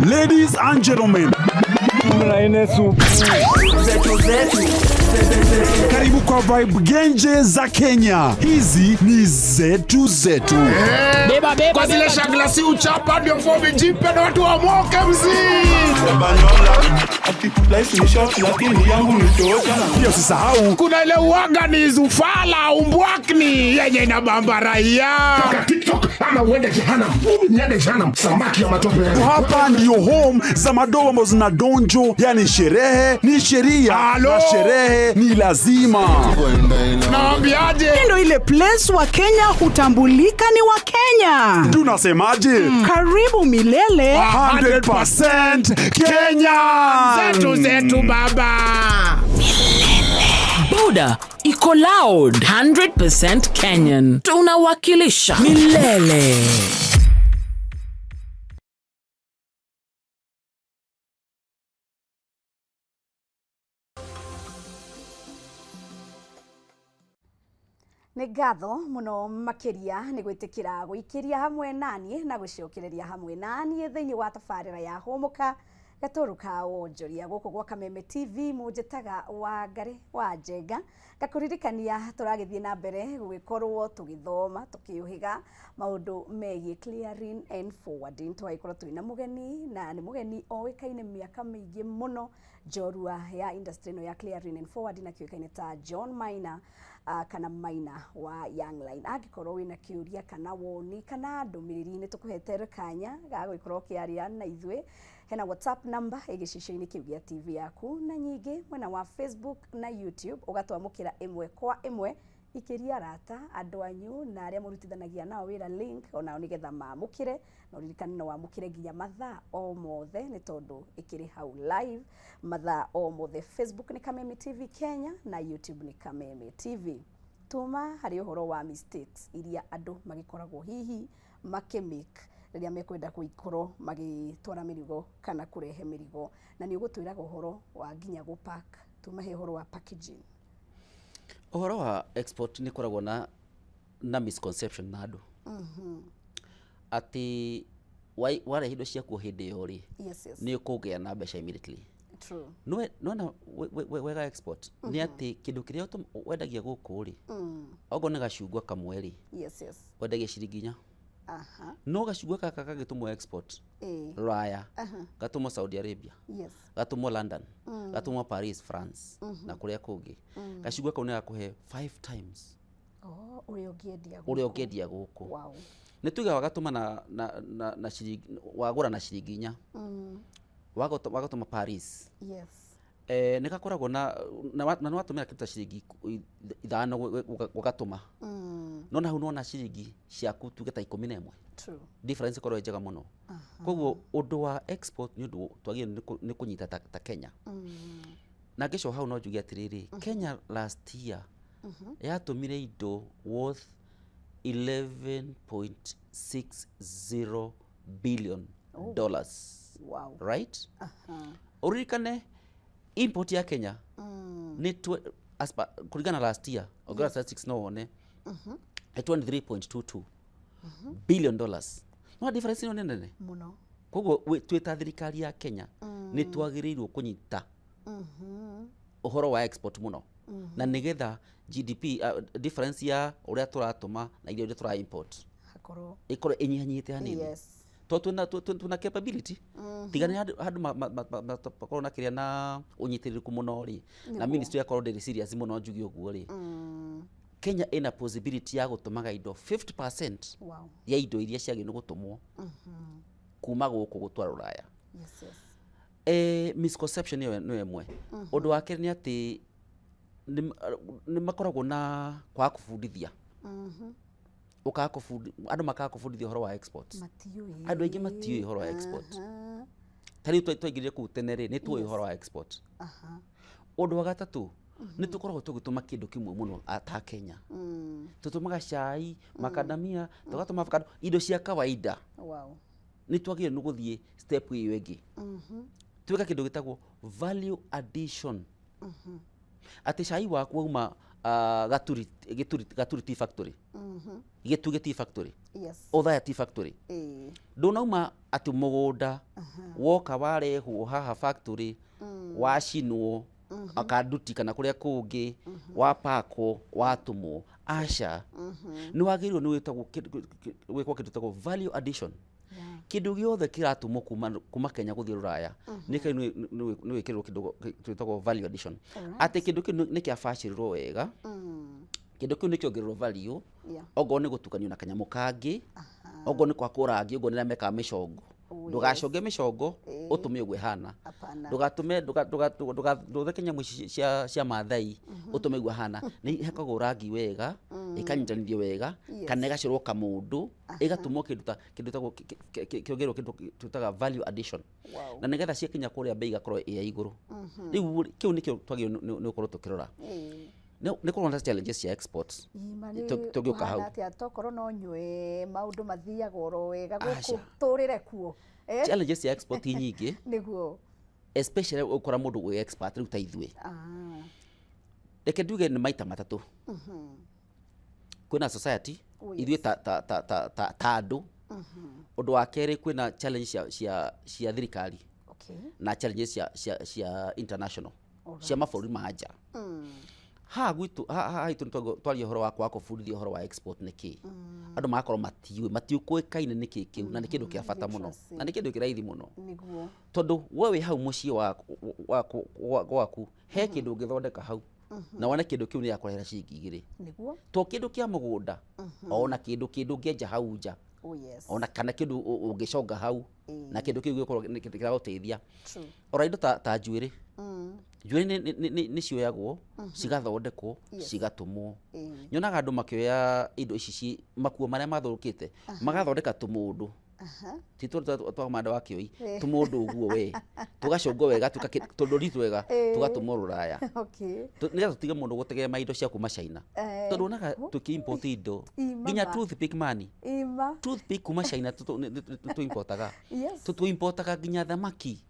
S7: Ladies and gentlemen, karibu kwa vibe genje za Kenya. Hizi ni Zetu Zetu.
S8: Kwa zile shagla si uchapa ndio fomi jipe na watu wamoke mzii.
S7: Pia usisahau
S8: Kuna ile uwaga ni zufala umbwakni yenye inabamba raia.
S9: TikTok ama uende jehanamu. Mimi niende jehanamu, samaki ya matope.
S7: Hapa ndio home za madogo ambazo zina donjo, yani sherehe ni sheria.
S8: Halo.
S7: Na sherehe ni lazima.
S8: Naambiaje?
S6: Ndio ile place wa Kenya hutambulika ni wa Kenya.
S7: Tunasemaje?
S6: Karibu milele.
S7: 100% Kenya.
S8: Zetu zetu baba.
S10: Boda iko loud, 100% Kenyan, tunawakilisha milele.
S1: Nĩ ngatho mũno makĩria nĩ gwĩtĩkĩra gũikĩria hamwe naniĩ na gũcokereria hamwe naniĩ thĩinĩ wa tabarĩra ya Hũmũka, gatũrũ ka wonjoria, gũkũ gwa Kameme TV. Mũnjĩtaga Wangarĩ wa Njenga. Ngakũririkania tũragĩthiĩ na mbere gũgĩkorwo tũgĩthoma, tũkĩũhĩga maũndũ megiĩ clearing and forwarding. Tũgagĩkorwo twĩna mũgeni, na nĩ mũgeni oĩkaine mĩaka mĩingĩ mũno njorua ya industry ĩno ya clearing and forwarding, na kĩũĩkaine ta John Maina, kana Maina wa Young Line. Angĩkorwo wĩna kĩũria kana woni kana ndũmĩrĩri, nĩ tũkũhete kanya ga gũgĩkorwo ũkĩaria na ithuĩ. Hena WhatsApp number ĩ gĩcicio-inĩ kĩu gĩa TV yaku, na nyingĩ mwena wa Facebook na YouTube ũgatwamũkĩra ĩmwe kwa ĩmwe. Ikĩria arata, andũ anyu na arĩa mũrutithanagia nao wĩra link onao nĩgetha mamũkĩre, na ũririkane no wamũkĩre nginya mathaa o mothe, nĩ tondũ ĩkĩrĩ hau live mathaa o mothe. Facebook nĩ Kameme TV Kenya na YouTube nĩ Kameme TV. Tuma harĩ ũhoro wa mistakes iria andũ magĩkoragwo hihi makĩmake rĩrĩa mekwenda gũikorwo magĩtwara mĩrigo kana kũrehe mĩrigo, na nĩ ũgũtwĩraga ũhoro wa nginya gũpack. Tumahe ũhoro wa packaging.
S2: Ũhoro wa export nĩ koragwo na misconception na andũ atĩ warehe indo ciaku hĩndĩ ĩyo rĩ, nĩ ũkũgĩa na mbeca immediately. Nona wega export nĩ atĩ kĩndũ kĩrĩa wendagia gũkũ rĩ, okorwo nĩ gacungwa kamwe rĩ, wendagia ciringi 4. No gacungwa gaka kagĩtũmwo export Rũraya, gatũmwo Saudi Arabia, gatũmwo London, gatũmwo Paris, France, na kũrĩa kũngĩ, gacungwa kau nĩ gakũhe 5 times
S1: Oh, ũrĩa ũngĩendia
S2: ũrĩa
S1: gũkũ.
S2: Ũngĩendia gũkũ. Nĩ tuge wagatũma na ciringi, wagũra na ciringi 4, wagatũma Paris, nĩ gakoragwo na nĩ watũmĩra kĩndũ ta ciringi 5 gũgatũma, no na hau nĩwona ciringi ciaku tuge ta 11. Difference ĩkorwo ĩ njega mũno. Koguo ũndũ wa export nĩ ũndũ twagĩrĩirwo nĩ kũnyita ta Kenya. Na ngĩcoka hau no njuge atĩrĩrĩ, Kenya last year yatũmire indo worth $11.60 billion. Right, ũririkane import ya Kenya nĩ as per, kũringana na last year, ũngĩrora statistics no wone nĩ $23.22 billion. No difference ĩno nĩ nene
S1: mũno.
S2: Koguo twĩ ta thirikari ya Kenya nĩ twagĩrĩirwo kũnyita ũhoro wa export mũno, na nĩgetha GDP difference ya ũrĩa tũratũma na irio iria tũra import
S1: hakorwo
S2: ĩkorwo ĩnyihanyihĩte hanini, tondũ twĩna capability. Tiga nĩ handũ makorwo na kĩrĩa na ũnyitĩrĩrĩku mũno rĩ, na ministry yakorwo ndĩrĩ serious mũno, njuge ũguo rĩ, Kenya ĩna possibility ya gũtũmaga indo 50% ya indo iria ciagĩrĩirwo nĩ gũtũmwo kuma gũkũ gũtwara Rũraya. Misconception ĩyo nĩyo ĩmwe. Ũndũ wa kerĩ nĩ atĩ nĩ makoragwo na kwaga kũbundithia. Ũkaga andũ makaga kũbundithia ũhoro wa export.
S1: Matiũĩ.
S2: Andũ aingĩ matiũĩ ũhoro wa export. Ta rĩu twaingĩrire kũu tene rĩ, nĩ tuoĩ ũhoro wa export. Ũndũ wa gatatũ, nĩ tũkoragwo tũgĩtũma kĩndũ kĩmwe mũno ta Kenya. Tũtũmaga cai, makadamia, tũgatũma avocado, indo cia kawaida. Nĩ twagĩrĩirwo nĩ gũthiĩ step ĩyo ĩngĩ, twĩka kĩndũ gĩtagwo value addition, atĩ cai waku wauma Gaturi, Gĩturi, Gaturi Tea Factory, Gĩtugĩ Tea Factory, Othaya Tea Factory, ndũnauma atĩ mũgũnda woka warehwo haha factory, wacinwo akanduti kana kũrĩa kũngĩ, wapakwo, watũmwo. Aca, nĩ wagĩrĩirwo nĩ wĩtagwo gwĩkwo kĩndũ gĩtagwo value addition. Kĩndũ gĩothe kĩratũmwo kuma Kenya gũthiĩ Rũraya nĩ kĩu nĩ wĩkĩrĩrwo kĩndũ twĩtagwo value addition, atĩ kĩndũ kĩu nĩ kĩabacĩrĩrwo wega, kĩndũ kĩu nĩ kĩongererwo value, ongorwo nĩ gũtukanio na kanyamũ kangĩ, ongorwo nĩ kwakwo rangi, ũguo nĩ arĩa mekaga mĩcongo. Ndũgaconge mĩcongo ũtũme ũguo ĩhana.
S1: Hapana.
S2: Ndũgatũme, ndũthondeke nyamũ ici cia Mathai ũtũme ũguo ĩhana. Nĩ ihakagwo rangi wega, ĩkanyitanithio wega, kana ĩgacorwo kamũndũ, ĩgatũmwo kĩndũ ta kĩndũ tagwo kĩongererwo kĩndũ twĩtaga value addition, na nĩgetha ciakinya kũrĩa mbei igakorwo ĩ ya igũrũ. Rĩu rĩ, kĩu nĩkĩo twagĩrĩirwo nĩ gũkorwo tũkĩrora. Nĩ kũrona na challenges cia exports.
S1: Ima nĩ
S2: Tũngĩũka hau.
S1: kũhana atĩa tokorwo no nyue maũndũ mathiaga oro wega gũkũ
S2: Aca.
S1: tũrĩre kuo? Eh?
S2: Challenges cia export nyingĩ, especially ũkora mũndũ wĩ expert rĩu ta ithuĩ. Reke nduge nĩ maita matatũ. Kwĩna society, ithuĩ ta andũ. Ũndũ wa kerĩ, kwĩna challenge cia thirikari na challenges cia international, cia mabũrũri ma nja. Haha gwitũ, haha haitũ nĩ twaria ũhoro wa kwaga kũbundithia ũhoro wa export nĩ kĩ. Andũ magakorwo matiũĩ, matiũkũĩkaine nĩ kĩ kĩu, na nĩ kĩndũ kĩa bata mũno, na nĩ kĩndũ kĩraithi mũno, tondũ we wĩ hau mũciĩ gwaku he kĩndũ ũngĩthondeka hau na wone kĩndũ kĩu nĩ gĩakũrehera ciringi 2. To kĩndũ kĩa mũgũnda, ona kĩndũ ũngĩenja hau nja, ona kana kĩndũ ũngĩconga hau na kĩndũ kĩu gĩgũkorwo kĩragũteithia. Ora indo ta njuĩrĩ. Njuĩrĩ nĩ cioyagwo, cigathondekwo, cigatũmwo. Nyonaga andũ makĩoya indo ici makuo marĩa mathũkĩte, magathondeka tũmũndũ, ti tũrũ twa manda wa kĩoi, tũmũndũ ũguo we tũgacongwo wega, tũndũri twega, tũgatũmwo Rũraya, nĩgetha tũtige mũndũ gũtegemea indo cia kuma China, tondũ wonaga tũkĩ-import indo nginya toothpick mani, toothpick kuma China tũ-importaga. Tũtũ-importaga nginya thamaki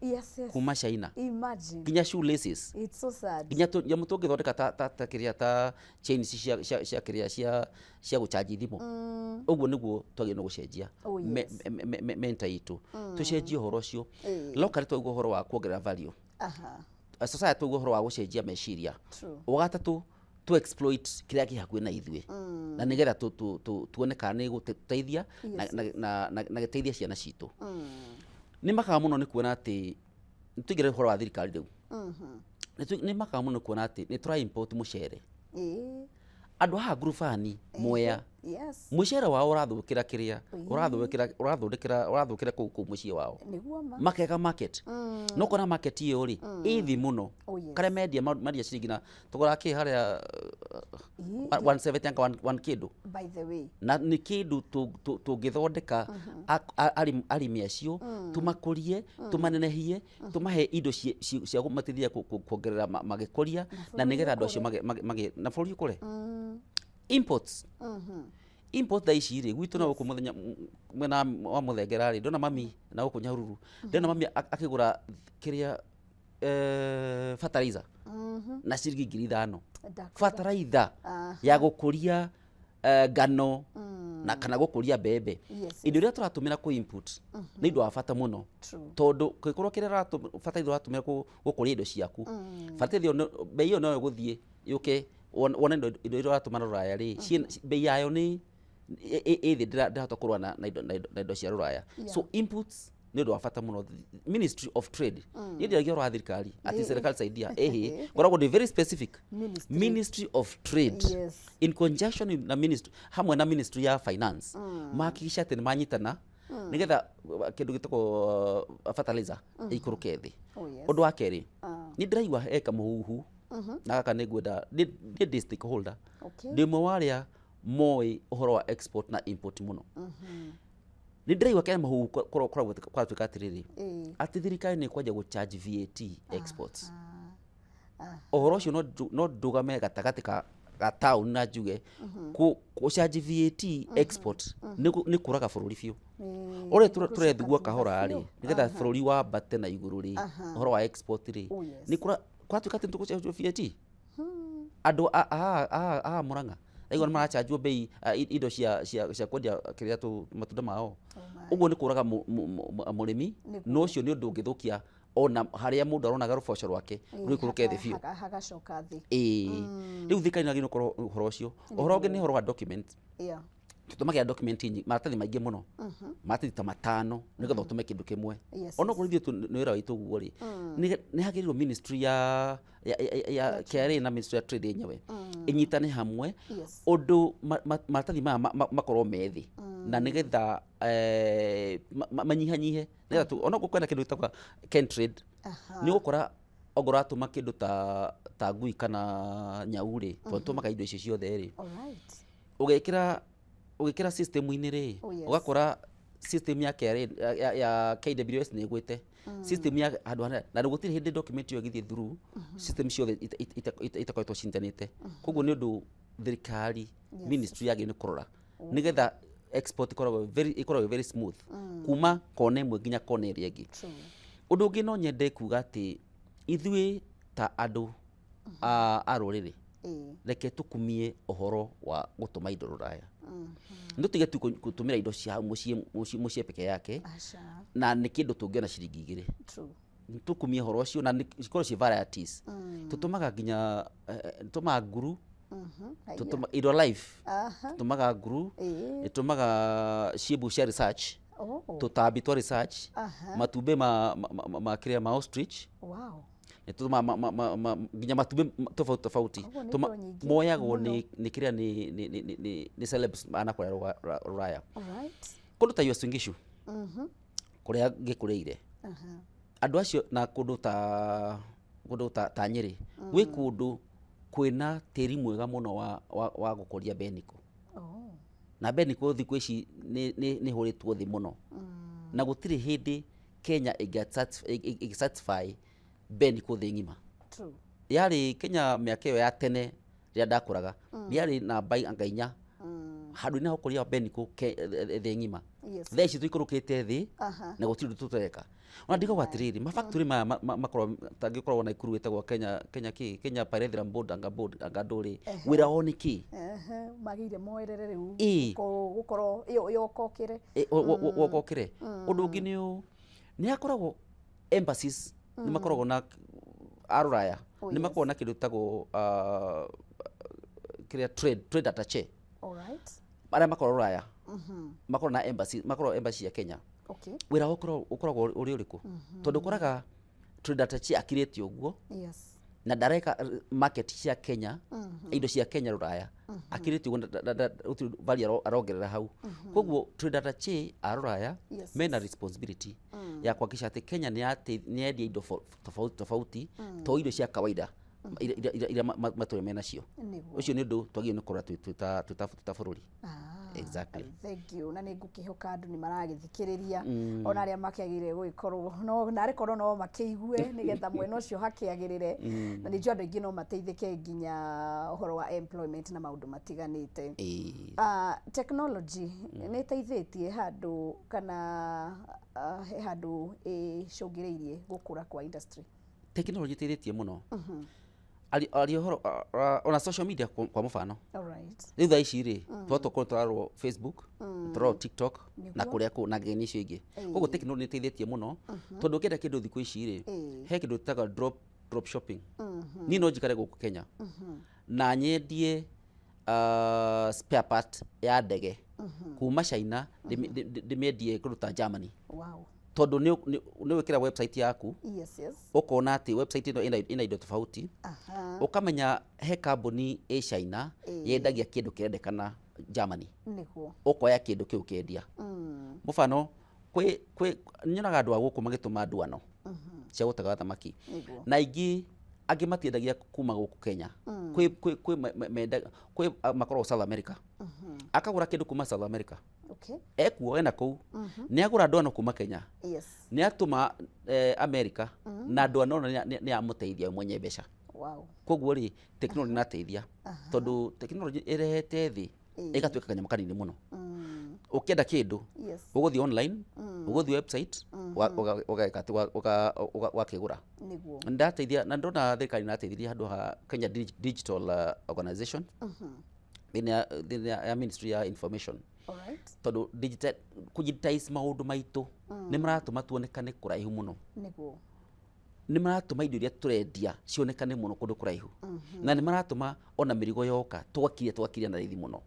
S2: kuma China, nginya shoelaces,
S1: It's so sad.
S2: Nginya nyamũ tũngĩthondeka ta kĩrĩa, ta chain ici cia kĩrĩa cia gũchanji thimũ. Ũguo nĩguo twagĩrĩirwo nĩ gũcenjia mental itũ, tũcenjie ũhoro ũcio. Locally twaigua ũhoro wa kuongerera value, society twaigua ũhoro wa gũcenjia meciria. Wa gatatũ, Tu exploit kĩrĩa kĩ hakuhĩ na ithuĩ na nĩgetha tuone kana nĩ gũteithia na gĩteithia ciana citũ. Nĩ makaga mũno nĩ kuona atĩ tũingĩre ũhoro wa thirikari rĩu. Nĩ makaga mũno nĩ kuona atĩ nĩ tũra import mũcere. Andũ haha ngurubani Mwea, mũcere wao ũrathũkĩra kĩrĩa ũrathũkĩra ũrathondekera ũrathũkĩra kũu mũciĩ wao.
S1: Nĩguo ma.
S2: Makega market, no kona market ĩyo rĩ ĩ thĩ mũno.
S1: Oh, yes.
S2: Karĩa mendia mendia ciringi na tũgũraga kĩ harĩa 170 anga one kĩndũ.
S1: By the way.
S2: Na nĩ kĩndũ tũngĩthondeka arĩmi acio, tũmakũrie, tũmanenehie, tũmahe indo cia kũmateithia kuongerera magĩkũria na nĩgetha andũ acio na bũrũri ũkũre. Imports, import thaa ici rĩ gwitũ no gũkũ mũthenya mwena wa Mũthengera rĩ, ndona mami na gũkũ Nyahururu, ndona mami akĩgũra kĩrĩa fertilizer na ciringi 5,000.
S1: Ndakwĩra.
S2: Fertilizer ya gũkũria ngano na kana gũkũria mbembe. Indo iria tũratũmĩra kũ input nĩ indo wa bata mũno. Tondũ kĩkorwo kĩrĩa fertilizer ũratũmĩra gũkũria indo ciaku, fertilizer ĩyo bei ĩyo no ĩgũthiĩ yũke wone indo iria ũratũma rũraya rĩ, bei yayo nĩ ĩ thĩ, ndĩrahota kũrũa na indo cia rũraya. So inputs nĩ ũndũ wa bata mũno. Ministry of Trade, niĩ ndĩragia ũhoro wa thirikari atĩ serikali saidia, ĩhĩ, ngoragwo ndĩ very specific.
S1: Ministry.
S2: Ministry of Trade in conjunction with na ministry, hamwe na Ministry ya Finance, mahakikisha atĩ nĩ manyitana nĩgetha kĩndũ gĩtagwo fertilizer ĩikũrũke thĩ.
S1: Oh, yes.
S2: Ũndũ wa kerĩ, nĩ ndĩraigua he kamũhuhu na gaka nĩ ngwenda nĩ ndĩ stakeholder, ndĩ ũmwe wa arĩa moĩ ũhoro wa export na import mũno. Nĩ ndĩraigua kena mahuhu kũratuĩka atĩrĩrĩ, atĩ thirikari nĩ ĩkwanjia gũ charge VAT exports. Ũhoro ũcio no ndũgame gatagatĩ ga town na njuge gũ charge VAT export nĩ kũraga bũrũri biũ. Ũrĩa tũrethugua kahora rĩ, nĩgetha bũrũri wambate na igũrũ rĩ, ũhoro wa export rĩ, nĩ kũratuĩka atĩ nĩ tũgũ charge VAT. Andũ a Murang'a aigua nĩ marachanjwo bei indo cia kwendia kĩrĩa tũ matunda mao. Ũguo nĩ kũraga mũrĩmi. No ũcio nĩ ũndũ ũngĩthũkia ona harĩa mũndũ aronaga rũboco rwake rũikũrũke thĩ biũ.
S1: Hagacoka thĩ.
S2: Ĩĩ, rĩu thirikari nĩ yagĩrĩirwo gũkorwo ũhoro ũcio. Ũhoro ũngĩ nĩ ũhoro wa document. Tũtũmagĩra document nyingĩ, maratathi maingĩ mũno, maratathi ta matano nĩgetha ũtũme kĩndũ kĩmwe. Onokorwo ithuĩ nĩ wĩra witũ ũguo rĩ, nĩ hagĩrĩirwo ministry ya KRA na Ministry ya Trade yenyewe ĩnyitane hamwe ũndũ maratathi maya makorwo me thĩ na nĩgetha manyihanyihe, nĩgetha onokorwo kwĩna kĩndũ gĩtagwo Kentrade, nĩ ũgũkora ongorwo ũratũma kĩndũ ta ngui kana nyau rĩ, tondũ tũmaga indo icio ciothe rĩ, ũgĩkĩra system-inĩ rĩ, ũgakora system ya KRA ya KWS nĩ ĩgwĩte, system ya handũ hanene, na gũtirĩ hĩndĩ document ĩyo ĩgĩthiĩ through system ciothe itakoretwo cinyitanĩte. Koguo nĩ ũndũ thirikari, ministry yagĩrĩirwo nĩ kũrora nĩgetha export ĩkoragwo very smooth kuma kona ĩmwe nginya kona ĩrĩa ĩngĩ. Ũndũ ũngĩ no nyende kuga atĩ ithuĩ ta andũ a rũrĩrĩ, reke tũkumie ũhoro wa gũtũma indo rũraya, nĩ tũtige tu gũtũmĩra indo cia mũciĩ peke yake.
S1: Aca.
S2: Na nĩ kĩndũ tũngĩona ciringi 2. Nĩ tũkumie ũhoro ũcio na cikorwo ciĩ varieties. Tũtũmaga nginya tũtũmaga nguru.
S1: Haya.
S2: Tũtũma indo live. Tũtũmaga nguru, ĩtũmaga ciĩmbu cia research, tũtambi twa research, matumbĩ ma kĩrĩa ma ostrich. Nĩ tũtũmaga nginya matumbĩ tofauti tofauti.
S1: Koguo nĩ indo nyingĩ
S2: Moyagwo
S1: mũno.
S2: nĩ kĩrĩa nĩ celebs anakũrĩa rũraya. Kũndũ ta Uasin Gishu kũrĩa ngĩkũrĩire, andũ acio na kũndũ ta Nyĩrĩ, gwĩ kũndũ kwĩna tĩri mwega mũno wa gũkũria mbeniko. Na mbeniko thikũ ici nĩ hũrĩtwo thĩ mũno na gũtirĩ hĩndĩ Kenya ĩngĩ satisfy mbeniko thĩ ng'ima. Yarĩ Kenya mĩaka ĩyo ya tene rĩrĩa ndakũraga, yarĩ namba anga 4 handũ-inĩ ha ũkũria wa mbeniko thĩ ng'ima. Thaa ici tũikũrũkĩte thĩ na gũtirĩ ũndũ tũtareka. Ona ndigagwo atĩrĩrĩ, mafactory maya makoragwo tangĩkoragwo Naikuru ĩtagwo Kenya kĩ Kenya Pyrethrum Board anga board anga ndũrĩ wĩra wao nĩ kĩ?
S1: Ehe, magĩire moerere rĩu.
S2: Ĩĩ.
S1: Gũkorwo yokokĩre.
S2: Wokokĩre. Ũndũ ũngĩ nĩ ũũ, nĩ hakoragwo embassies, nĩ makoragwo na a rũraya, nĩ makoragwo na kĩndũ gĩtagwo Kĩrĩa trade attaché
S1: Alright.
S2: Arĩa makorwo rũraya, makorwo na embassy, makorwo embassy ya Kenya, wĩra wao ũkoragwo ũrĩ ũrĩkũ? Tondũ ũkoraga trade attaché akirĩte ũguo na ndareka market cia Kenya, indo cia Kenya rũraya, akirĩte ũguo gũtirĩ value arongerera hau. Koguo trade attaché a rũraya mena responsibility ya kuhakikisha atĩ Kenya nĩ yendia indo tofauti tofauti, to indo cia kawaida iria matũrĩ menacio. Ũcio nĩ ũndũ twagĩrĩirwo nĩ kũrora twĩ ta bũrũri. Exactly.
S1: Thank you. Na nĩ ngũkĩhoka andũ nĩ maragĩthikĩrĩria, ona arĩa makĩagĩrĩire gũgĩkorwo no narĩ korwo no makĩigue, nĩgetha mwena ũcio hakĩagĩrĩre. Na nĩ njũĩ andũ aingĩ no mateithĩke nginya ũhoro wa employment na maũndũ matiganĩte. Technology nĩ ĩteithĩtie handũ kana he handũ ĩcũngĩrĩirie gũkũra kwa industry?
S2: Technology ĩteithĩtie mũno. Ari ũhoro ona social media, kwa mũbano, rĩu thaa ici rĩ, twatwa tũrarorwo Facebook, tũrarorwo TikTok na kũrĩa kũ na ng'enda icio ingĩ. Koguo technology nĩ ĩteithĩtie mũno, tondũ ũkĩenda kĩndũ thikũ ici rĩ, he kĩndũ tũtaga drop shopping. Niĩ no njikare gũkũ Kenya na nyendie spare part ya ndege kuma China, ndĩmĩendie kũndũ ta Germany, tondũ nĩ wĩkĩra website yaku, ũkona atĩ website ĩno ĩna indo tofauti, ũkamenya he kambuni ĩ China yendagia kĩndũ kĩrendekana Germany, ũkoya kĩndũ kĩu ũkendia. Mũbano, kwĩ nyonaga andũ a gũkũ magĩtũma ndwano cia gũtega thamaki, na ingĩ angĩ matiendagia kuma gũkũ Kenya. Kwĩ kwĩ makoragwo South America, akagũra kĩndũ kuma South America, ekuo ena kũu, nĩ agũra ndwano kuma Kenya, nĩ atũma America, na ndwano ĩno nĩ yamũteithia we mwenye mbeca. Koguo rĩ, technology nĩrateithia, tondũ technology ĩrehete thĩ ĩgatuĩka kanyamũ kanini mũno. Ũkĩenda kĩndũ, ũgũthiĩ online, ũgũthiĩ website, ũgeka atĩ ũgakĩgũra. Ndateithia na ndona thirikari nĩrateithirie handũ ha Kenya Digital Organization thĩinĩ ya Ministry ya Information, tondũ digital kũdigitize maũndũ maitũ nĩ maratũma tuonekane kũraihu mũno, nĩ maratũma indo iria tũrendia cionekane mũno kũndũ kũraihu, na nĩ maratũma ona mĩrigo yoka tũgakiria na raithi mũno.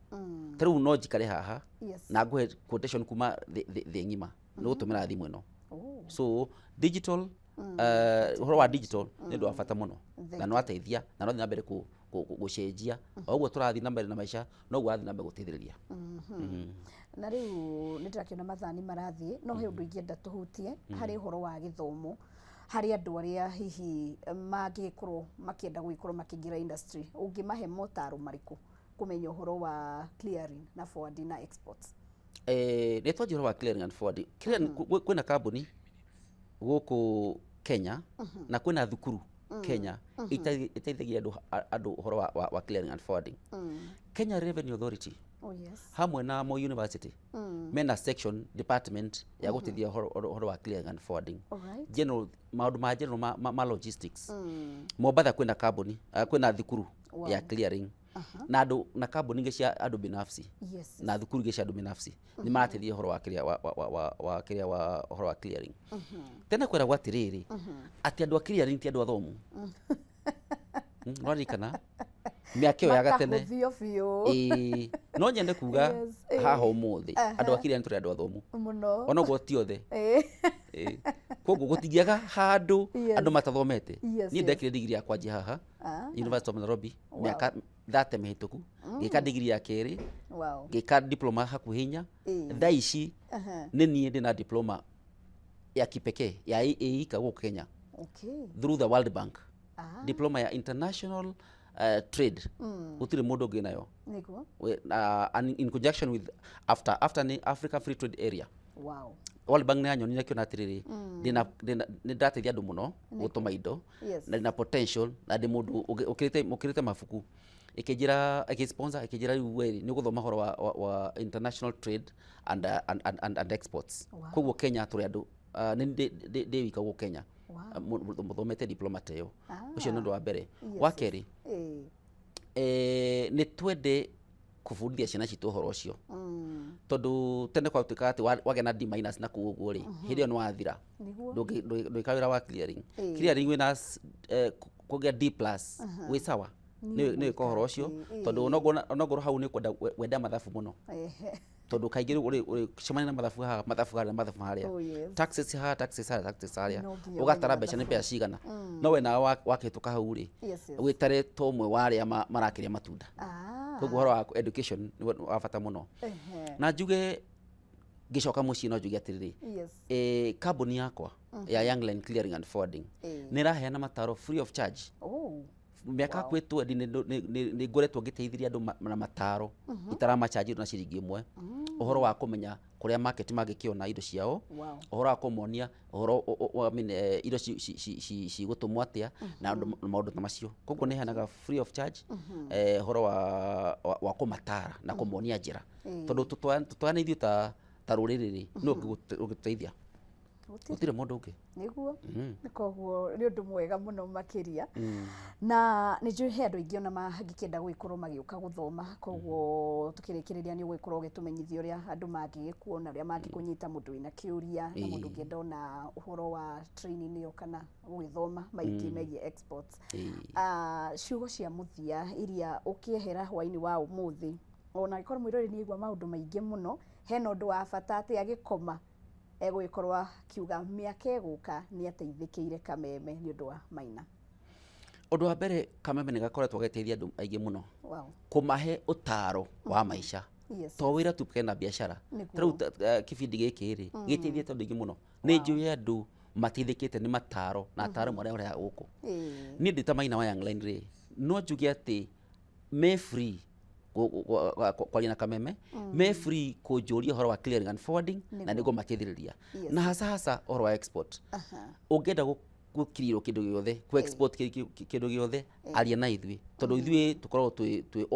S2: Ta rĩu no njikare haha na ngũhe quotation kuma thĩ ng'ima nĩ gũtũmĩra thimũ ĩno. So digital, ũhoro wa digital nĩ ũndũ wa bata mũno na nĩ wateithia na no thiĩ na mbere gũcenjia. O ũguo tũrathiĩ na mbere na maica, noguo arathiĩ na mbere gũteithĩrĩria.
S1: Na rĩu nĩ ndĩrakĩona mathaa nĩ marathiĩ, no he ũndũ ingĩenda tũhutie harĩ ũhoro wa gĩthomo harĩ andũ arĩa hihi mangĩgĩkorwo makĩenda gũgĩkorwo makĩingĩra industry. Ũngĩmahe motaro marĩkũ kũmenya ũhoro wa clearing na forwarding na exports?
S2: Nĩ twanjia ũhoro wa clearing and forwarding. Clearing, kwĩna kambuni gũkũ Kenya na kwĩna thukuru Kenya iteithagia andũ ũhoro wa clearing and forwarding. Kenya Revenue Authority hamwe na Moi University mena section, department ya gũteithia ũhoro wa clearing and forwarding, general maũndũ ma general ma logistics. Mombatha kwĩna kambuni, kwĩna thukuru ya clearing, na andũ na kambuni ingĩ cia andũ binafsi na thukuru ingĩ cia andũ binafsi nĩ marateithia ũhoro wa kĩrĩa wa kĩrĩa wa ũhoro wa clearing. Tene kwĩragwo atĩrĩrĩ, atĩ andũ a clearing ti andũ athomu. Nĩwaririkana mĩaka ĩyo ya gatene?
S1: Makahũthio biũ.
S2: Ĩĩ, no nyende kuga haha ũmũthĩ andũ a clearing tũrĩ andũ athomu, onoguo ti othe. Ĩĩ. Koguo gũtingĩaga handũ andũ matathomete. Niĩ ndekire digiri yakwa njĩ haha University of Nairobi mĩaka 30 mĩhĩtũku, ngĩka digiri ya kerĩ, ngĩka diploma hakuhĩ 4. Thaa ici nĩ niĩ ndĩna diploma ya kipekee ya ĩika gũkũ Kenya through the World Bank, diploma ya international trade. Gũtirĩ mũndũ ũngĩ nayo. And in conjunction with after nĩ Africa Free Trade Area. World Bank nĩ yanyonire kĩona atĩrĩrĩ, ndĩna nĩ ndateithia andũ mũno gũtũma indo na ndĩna potential na ndĩ mũndũ ũkĩrĩte mabuku, ĩkĩnjĩra, ĩkĩ-sponsor, ĩkĩnjĩra rĩu we nĩ ũgũthoma ũhoro wa international trade and exports. Koguo Kenya tũrĩ andũ, nĩ ndĩ wika gũkũ Kenya mũthomete diploma ta ĩyo. Ũcio nĩ ũndũ wa mbere. Wa kerĩ, nĩ twende kũbundithia ciana citũ ũhoro ũcio, tondũ tene gwatuĩkaga atĩ wagĩa na D minus na kũu ũguo rĩ, hĩndĩ ĩyo nĩ wathira. Ndũngĩka wĩra wa clearing. Clearing wĩna kũgĩa D plus wĩ sawa. Nĩ wĩka ũhoro ũcio, tondũ onokorwo hau nĩ kwenda wenda mathabu mũno, tondũ kaingĩ rĩu ũrĩcemania na mathabu haha, mathabu harĩa, mathabu harĩa,
S1: Oh, yes.
S2: taxes haha, taxes harĩa, taxes harĩa,
S1: No nginya
S2: ũgatara
S1: ũmenye
S2: mbeca nĩ
S1: mathabu.
S2: mbeca cigana. No we nawe wakĩhĩtũka hau rĩ,
S1: Yes.
S2: wĩtare ta ũmwe wa arĩa marakĩrĩa matunda. Koguo ũhoro wa education nĩ wa bata mũno. Na njuge ngĩcoka mũciĩ, no njuge atĩrĩrĩ, kambuni yakwa ya Youngline Clearing and Forwarding nĩ ĩraheana mataro free of charge. Mĩaka hakuhĩ 20 nĩ ngoretwo ngĩteithĩria andũ na mataro itaramachanji na ciringi ĩmwe, ũhoro wa kũmenya kũrĩa market mangĩkĩona indo ciao, ũhoro wa kũmonia ũhoro I mean, indo cigũtũmwo atĩa na maũndũ ta macio. Koguo nĩ heanaga free of charge ũhoro wa kũmatara na kũmonia njĩra, tondũ tũtwarane ithuĩ ta rũrĩrĩ rĩ, nũ ũngĩtũteithia? Gũtirĩ mũndũ ũngĩ.
S1: Nĩguo. Koguo nĩ ũndũ mwega mũno makĩria, na nĩ njũĩ he andũ aingĩ ona mangĩkĩenda gũgĩkorwo magĩũka gũthoma. Koguo tũkĩrĩkĩrĩria, nĩ ũgũgĩkorwo ũgĩtũmenyithia ũrĩa andũ mangĩgĩkuona, ũrĩa mangĩkũnyita, mũndũ wĩna kĩũria na mũndũ ũngĩenda ona ũhoro wa training ĩyo kana gũgĩthoma maingĩ megiĩ exports. Ciugo cia mũthia iria ũkĩehera hwaĩ-inĩ wa ũmũthĩ, ona angĩkorwo mwĩroreri nĩ aigua maũndũ maingĩ mũno, hena ũndũ wa bata atĩ agĩkoma egũgĩkorwo akiuga mĩaka ĩgũka nĩ ateithĩkĩire Kameme nĩ ũndũ wa Maina.
S2: Ũndũ wa mbere, Kameme nĩ gakoretwo gagĩteithia andũ aingĩ mũno kũmahe ũtaro wa maica, to wĩra tu kena biacara. Ta rĩu kĩbindi gĩkĩ rĩ, gĩteithĩtie andũ aingĩ mũno. Nĩ njũĩ andũ mateithĩkĩte nĩ mataro na ataramu arĩa ũrehaga gũkũ. Niĩ ndĩ ta Maina wa Youngline rĩ, no njuge atĩ me free kwaria na Kameme, me free kũnjũria ũhoro wa clearing and forwarding na nĩguo mateithĩrĩria, na hasa hasa ũhoro wa export. Ũngĩenda gũkirirwo kĩndũ gĩothe, kũ export kĩndũ gĩothe, aria na ithuĩ, tondũ ithuĩ tũkoragwo twĩ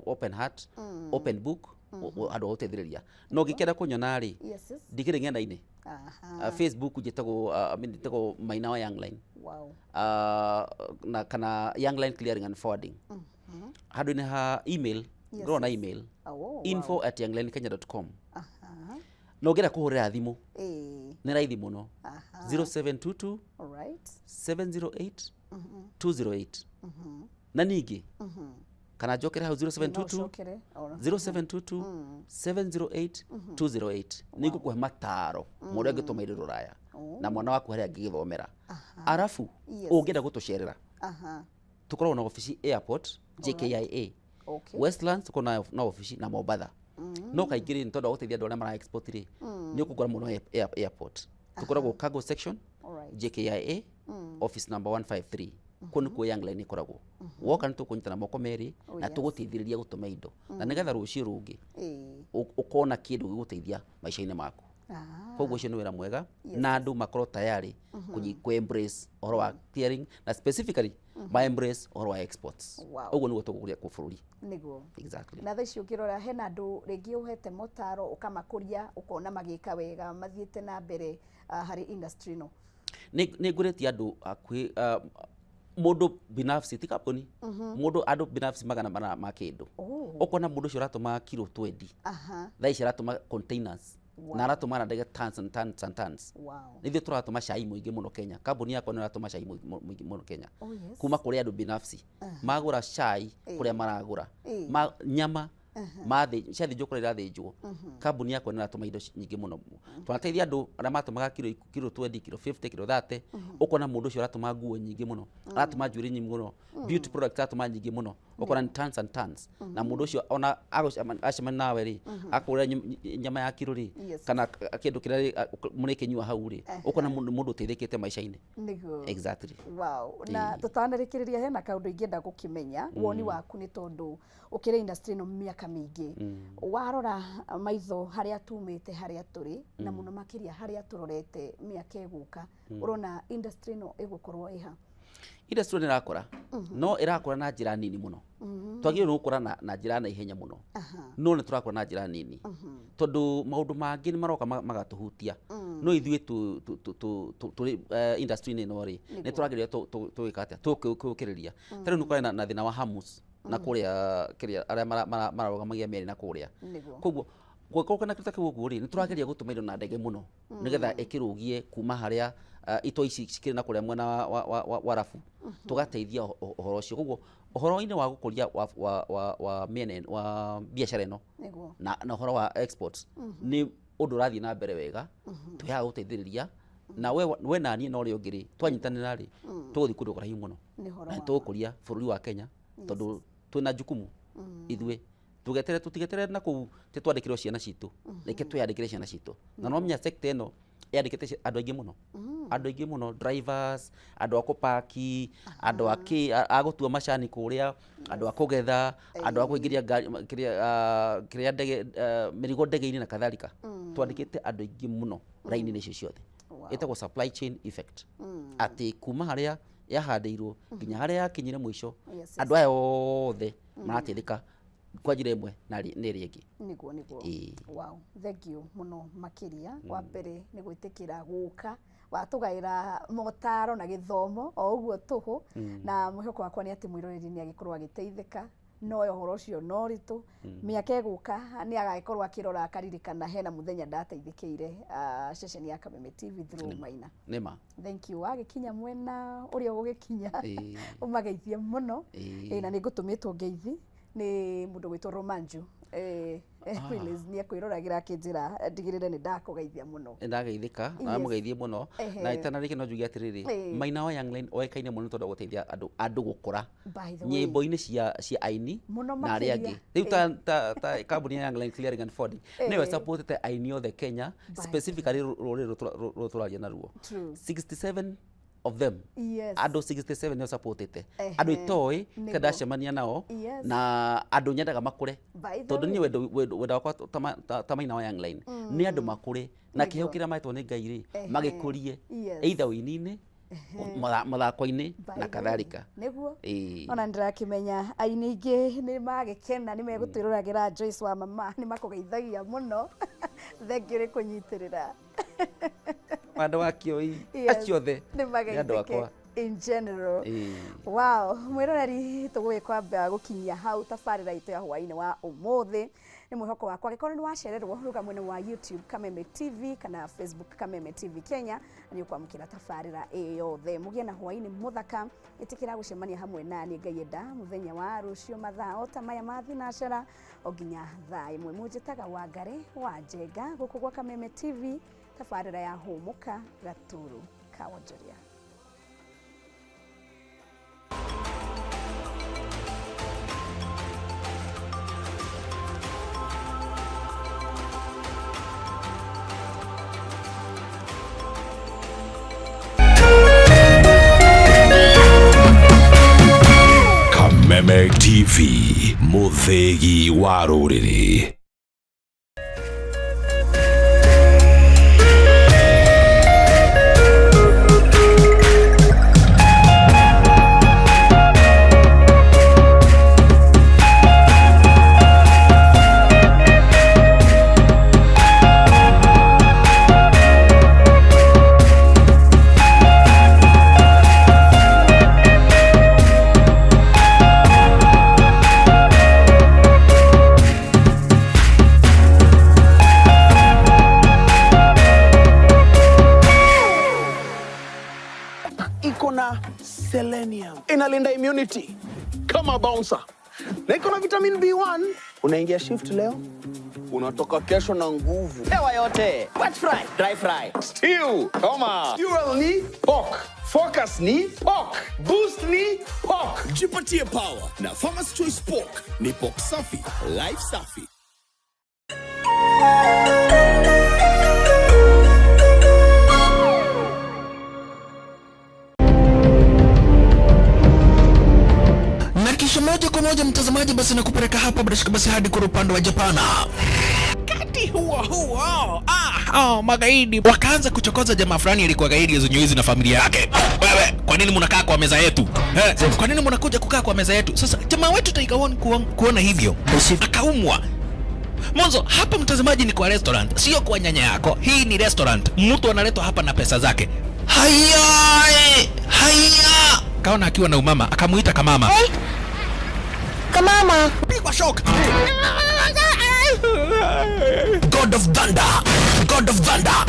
S2: open heart, open book, andũ a gũteithĩrĩria. No ũngĩkĩenda kũnyona rĩ, ndikĩrĩ ng'enda-inĩ. Facebook njĩtagwo, I mean, njĩtagwo Maina wa Youngline, na kana Youngline Clearing and Forwarding. Handũ-inĩ ha email, ngoragwo na email, info@younglinekenya.com. Na ũngĩenda kũhũrĩra thimũ, nĩ raithi mũno, 0722 708 208. Na ningĩ kana njokere hau, 0722
S1: Ũcokere.
S2: 0722 708 208. Nĩ ngũkũhe mataro mũrĩa ũngĩtũma indo rũraya na mwana waku harĩa angĩgĩthomera. Arabu ũngĩenda gũtũcerera, tũkoragwo na obici airport, JKIA, Westlands tũkoragwo na obici, na Mombatha. No kaingĩ rĩ, nĩ tondũ wa gũteithia andũ arĩa mara export rĩ, nĩ ũkũgũra mũno airport. Tũkoragwo cargo section, JKIA, office number 153. Kũu nĩkuo Youngline ĩkoragwo. Woka nĩ tũkũnyita na moko merĩ na tũgũteithĩrĩria gũtũma indo na nĩgetha rũciũ rũngĩ ũkona kĩndũ gĩgũteithia maica-inĩ maku. Koguo ũcio nĩ wĩra mwega na andũ makorwo tayari kũ embrace ũhoro wa clearing na specifically ma embrace ũhoro wa exports. Ũguo nĩguo tũgũkũria kũ bũrũri. Exactly.
S1: Na thaa ici ũngĩrora, hena andũ rĩngĩ ũhete motaro, ũkamakũria, ũkona magĩka wega, mathiĩte na mbere harĩ industry ĩno?
S2: Nĩ ngũrĩtie andũ hakuhĩ, mũndũ binafsi, ti kambuni, mũndũ, andũ binafsi 400 ma kĩndũ. Ũkona mũndũ ũcio ũratũma kiro 20, thaa ici aratũma containers na aratũma na ndege tons and tons and tons. Nĩ ithuĩ tũratũma cai mũingĩ mũno Kenya. Kambuni yakwa nĩ ĩratũma cai mũingĩ mũno Kenya, kuma kũrĩ andũ binafsi magũra cai kũrĩa maragũra ma, nyama mathĩ ciathĩnjwo kũrĩa irathĩnjwo. Kambuni yakwa nĩ ĩratũma indo nyingĩ mũno. Twanateithia andũ arĩa matũmaga kiro 20, kiro 50, kiro 30. Ũkona mũndũ ũcio aratũma nguo nyingĩ mũno, aratũma njuĩrĩ nyingĩ mũno, beauty product aratũma nyingĩ mũno, ũkona nĩ tons and tons. Na mũndũ ũcio ona acemania nawe rĩ, akũgũrĩra nyama ya kiro rĩ, kana kĩndũ kĩrĩa mũrĩkĩnyua hau rĩ, ũkona mũndũ ũteithĩkĩte maica-inĩ. Exactly.
S1: Wow. Na tũtanarĩkĩrĩria, hena kaũndũ ingĩenda gũkĩmenya woni waku, nĩ tondũ ũkĩrĩ industry ĩno mĩaka mĩingĩ. Warora maitho harĩa tumĩte, harĩa tũrĩ, na mũno makĩria harĩa tũrorete mĩaka ĩgũka, ũrona industry ĩno ĩgũkorwo ĩha?
S2: Industry nĩ ĩrakũra, no ĩrakũra na njĩra nini mũno. Twagĩrĩirwo nĩ gũkũra na njĩra na ihenya mũno, no nĩ tũrakũra na njĩra nini tondũ maũndũ mangĩ nĩ maroka magatũhutia. No ithuĩ tũrĩ industry-inĩ ĩno rĩ, nĩ tũrageria tũgĩka atĩa, tũkĩũkĩrĩria. Ta rĩu nĩ kũrĩ na thĩna wa Hormuz na kũrĩa kĩrĩa arĩa mararũgamagia meri na kũrĩa. Koguo kũngĩkorwo kwĩna kĩndũ ta kĩu ũguo rĩ, nĩ tũrageria gũtũma indo na ndege mũno nĩgetha ĩkĩrũgie kuma harĩa Itoi ici cikĩrĩ na kũrĩa mwena wa rabu tũgateithia ũhoro ũcio. Koguo ũhoro-inĩ wa gũkũria wa mĩena wa biacara ĩno na ũhoro wa exports nĩ ũndũ ũrathiĩ na mbere wega. Twĩhaga gũteithĩrĩria na we na niĩ na ũrĩa ũngĩ rĩ, twanyitanĩra rĩ, tũgũthiĩ kũndũ kũraihu mũno na nĩtũgũkũria bũrũri wa Kenya tondũ twĩna jukumu ithuĩ. Tũgetere tũtigeterere na kũu tĩ twandĩkĩrwo ciana citũ, reke twĩyandĩkĩre ciana citũ. Na no menya sector ĩno yandĩkĩte andũ aingĩ mũno, andũ aingĩ mũno, drivers, andũ a kũpaki, andũ a kĩ a gũtua macani kũrĩa, andũ a kũgetha, andũ a kũingĩria ngari kĩrĩa ndege, mĩrigo ndege-inĩ na kadhalika. Twandĩkĩte andũ aingĩ mũno raini-inĩ icio ciothe. Ĩtagwo supply chain effect, atĩ kuma harĩa yahandĩirwo nginya harĩa yakinyire mũico, andũ aya othe marateithĩka kwa njĩra ĩmwe na ĩrĩa ĩngĩ.
S1: Niguo.
S2: Ĩĩ.
S1: Wow, thank you mũno makĩria. Wa mbere nĩ gwĩtĩkĩra gũka watũgaĩra motaro na gĩthomo o ũguo tũhũ, na mwĩhoko wakwa nĩ atĩ mwĩroreri nĩ agĩkorwo agĩteithĩka no ũhoro ũcio no ritũ. Mĩaka ĩgũka nĩ agagĩkorwo akĩrora akaririkana hena mũthenya ndateithĩkĩire ceceni ya Kameme TV through Maina.
S2: Nĩma.
S1: Thank you. Wagĩkinya mwena ũrĩa ũgũgĩkinya, ũmageithie mũno.
S2: Ĩĩ.
S1: Ĩĩ, na nĩ ngũtũmĩtwo ngeithi nĩ mũndũ gwĩtwo Romanju. Willis nĩ ekwĩroragĩra akĩnjĩra ndigĩrĩre nĩ ndakũgeithia mũno.
S2: Nĩndageithĩka na mũgeithie mũno. Na itanarĩkia no njuge atĩrĩrĩ, Maina wa Young Line oĩkaine mũno nĩ tondũ wa gũteithia andũ gũkũra
S1: By the way.
S2: nyĩmbo-inĩ cia aini
S1: Mũno
S2: na arĩa
S1: makĩria.
S2: angĩ. Rĩu ta kambuni ya Young Line Clearing and Forwarding nĩyo ĩsupportĩte aini othe Kenya, specifically rũrĩrĩ rũrũ tũraria naruo. 67 of them, andũ 67 nĩo supportĩte, andũ itoĩ ta ndacemania nao na andũ nyendaga makũre
S1: By the
S2: tondũ niĩ
S1: way.
S2: wendo wakwa ta Maina wa Young Line nĩ andũ makũre na kĩheo kĩrĩa mahetwo nĩ Ngai rĩ, magĩkũrie either ũini-inĩ, mathako-inĩ
S1: By
S2: na
S1: the way.
S2: kadhalika.
S1: Nĩguo.
S2: Ĩĩ.
S1: Ona nĩndĩrakĩmenya aini aingĩ nĩ magĩkena nĩ megũtwĩroragĩra. Joyce wa mama nĩ makũgeithagia mũno, thengiũ nĩ kũnyitĩrĩra.
S2: Andũ a Kĩoi acio othe
S1: nĩ
S2: nĩ andũ
S1: mageithĩke
S2: akwa.
S1: In general.
S2: Ĩĩ.
S1: Wow, mwĩroreri, tũgũgĩkwamba gũkinyia hau tabarĩra itũ ya hwaĩ-inĩ wa ũmũthĩ. Nĩ mwĩhoko wakwa angĩkorwo nĩ wacererwo, ruga mwena wa YouTube Kameme TV kana Facebook Kameme TV Kenya na nĩ ũkwamũkĩra tabarĩra ĩ yothe. Mũgĩe na hwaĩ-inĩ mũthaka. Ĩtĩkĩra gũcemania hamwe na niĩ Ngai enda mũthenya wa rũciũ mathaa o ta maya ma thinacara o nginya thaa 1. Mũnjĩtaga Wangari wa Njenga gũkũ gwa Kameme TV, tabarĩra ya Hũmũka Gaturu ka Wonjoria.
S3: Kameme TV, mũthĩgi wa rũrĩrĩ.
S9: Iko na selenium, inalinda immunity kama bouncer, na iko na vitamin B1. Unaingia shift leo, unatoka kesho na nguvu.
S11: Hewa yote. Wet fry, dry fry.
S8: Stew, koma. Fuel ni pork. Focus ni pork. Boost ni pork.
S12: Jipatie power na Farmer's Choice Pork. Ni pork safi, life safi.
S13: Na kisha moja kwa moja mtazamaji, basi nakupeleka hapa bila shaka basi hadi kwa upande wa Japana. Wakati huo huo, magaidi wakaanza kuchokoza jamaa fulani alikuwa gaidi zenye na familia yake. Wewe, kwa nini mnakaa kwa meza yetu? Kwa nini mnakuja kukaa kwa meza yetu? Sasa jamaa wetu Tiger One kuona hivyo akaumwa. Mwanzo hapa mtazamaji ni kwa restaurant, sio kwa nyanya yako. Hii ni restaurant, mtu analetwa hapa na pesa zake. Haya, haya, kaona akiwa na umama, akamuita kamama. Hey. Kamama, pigwa shock. God of Thunder, God of Thunder.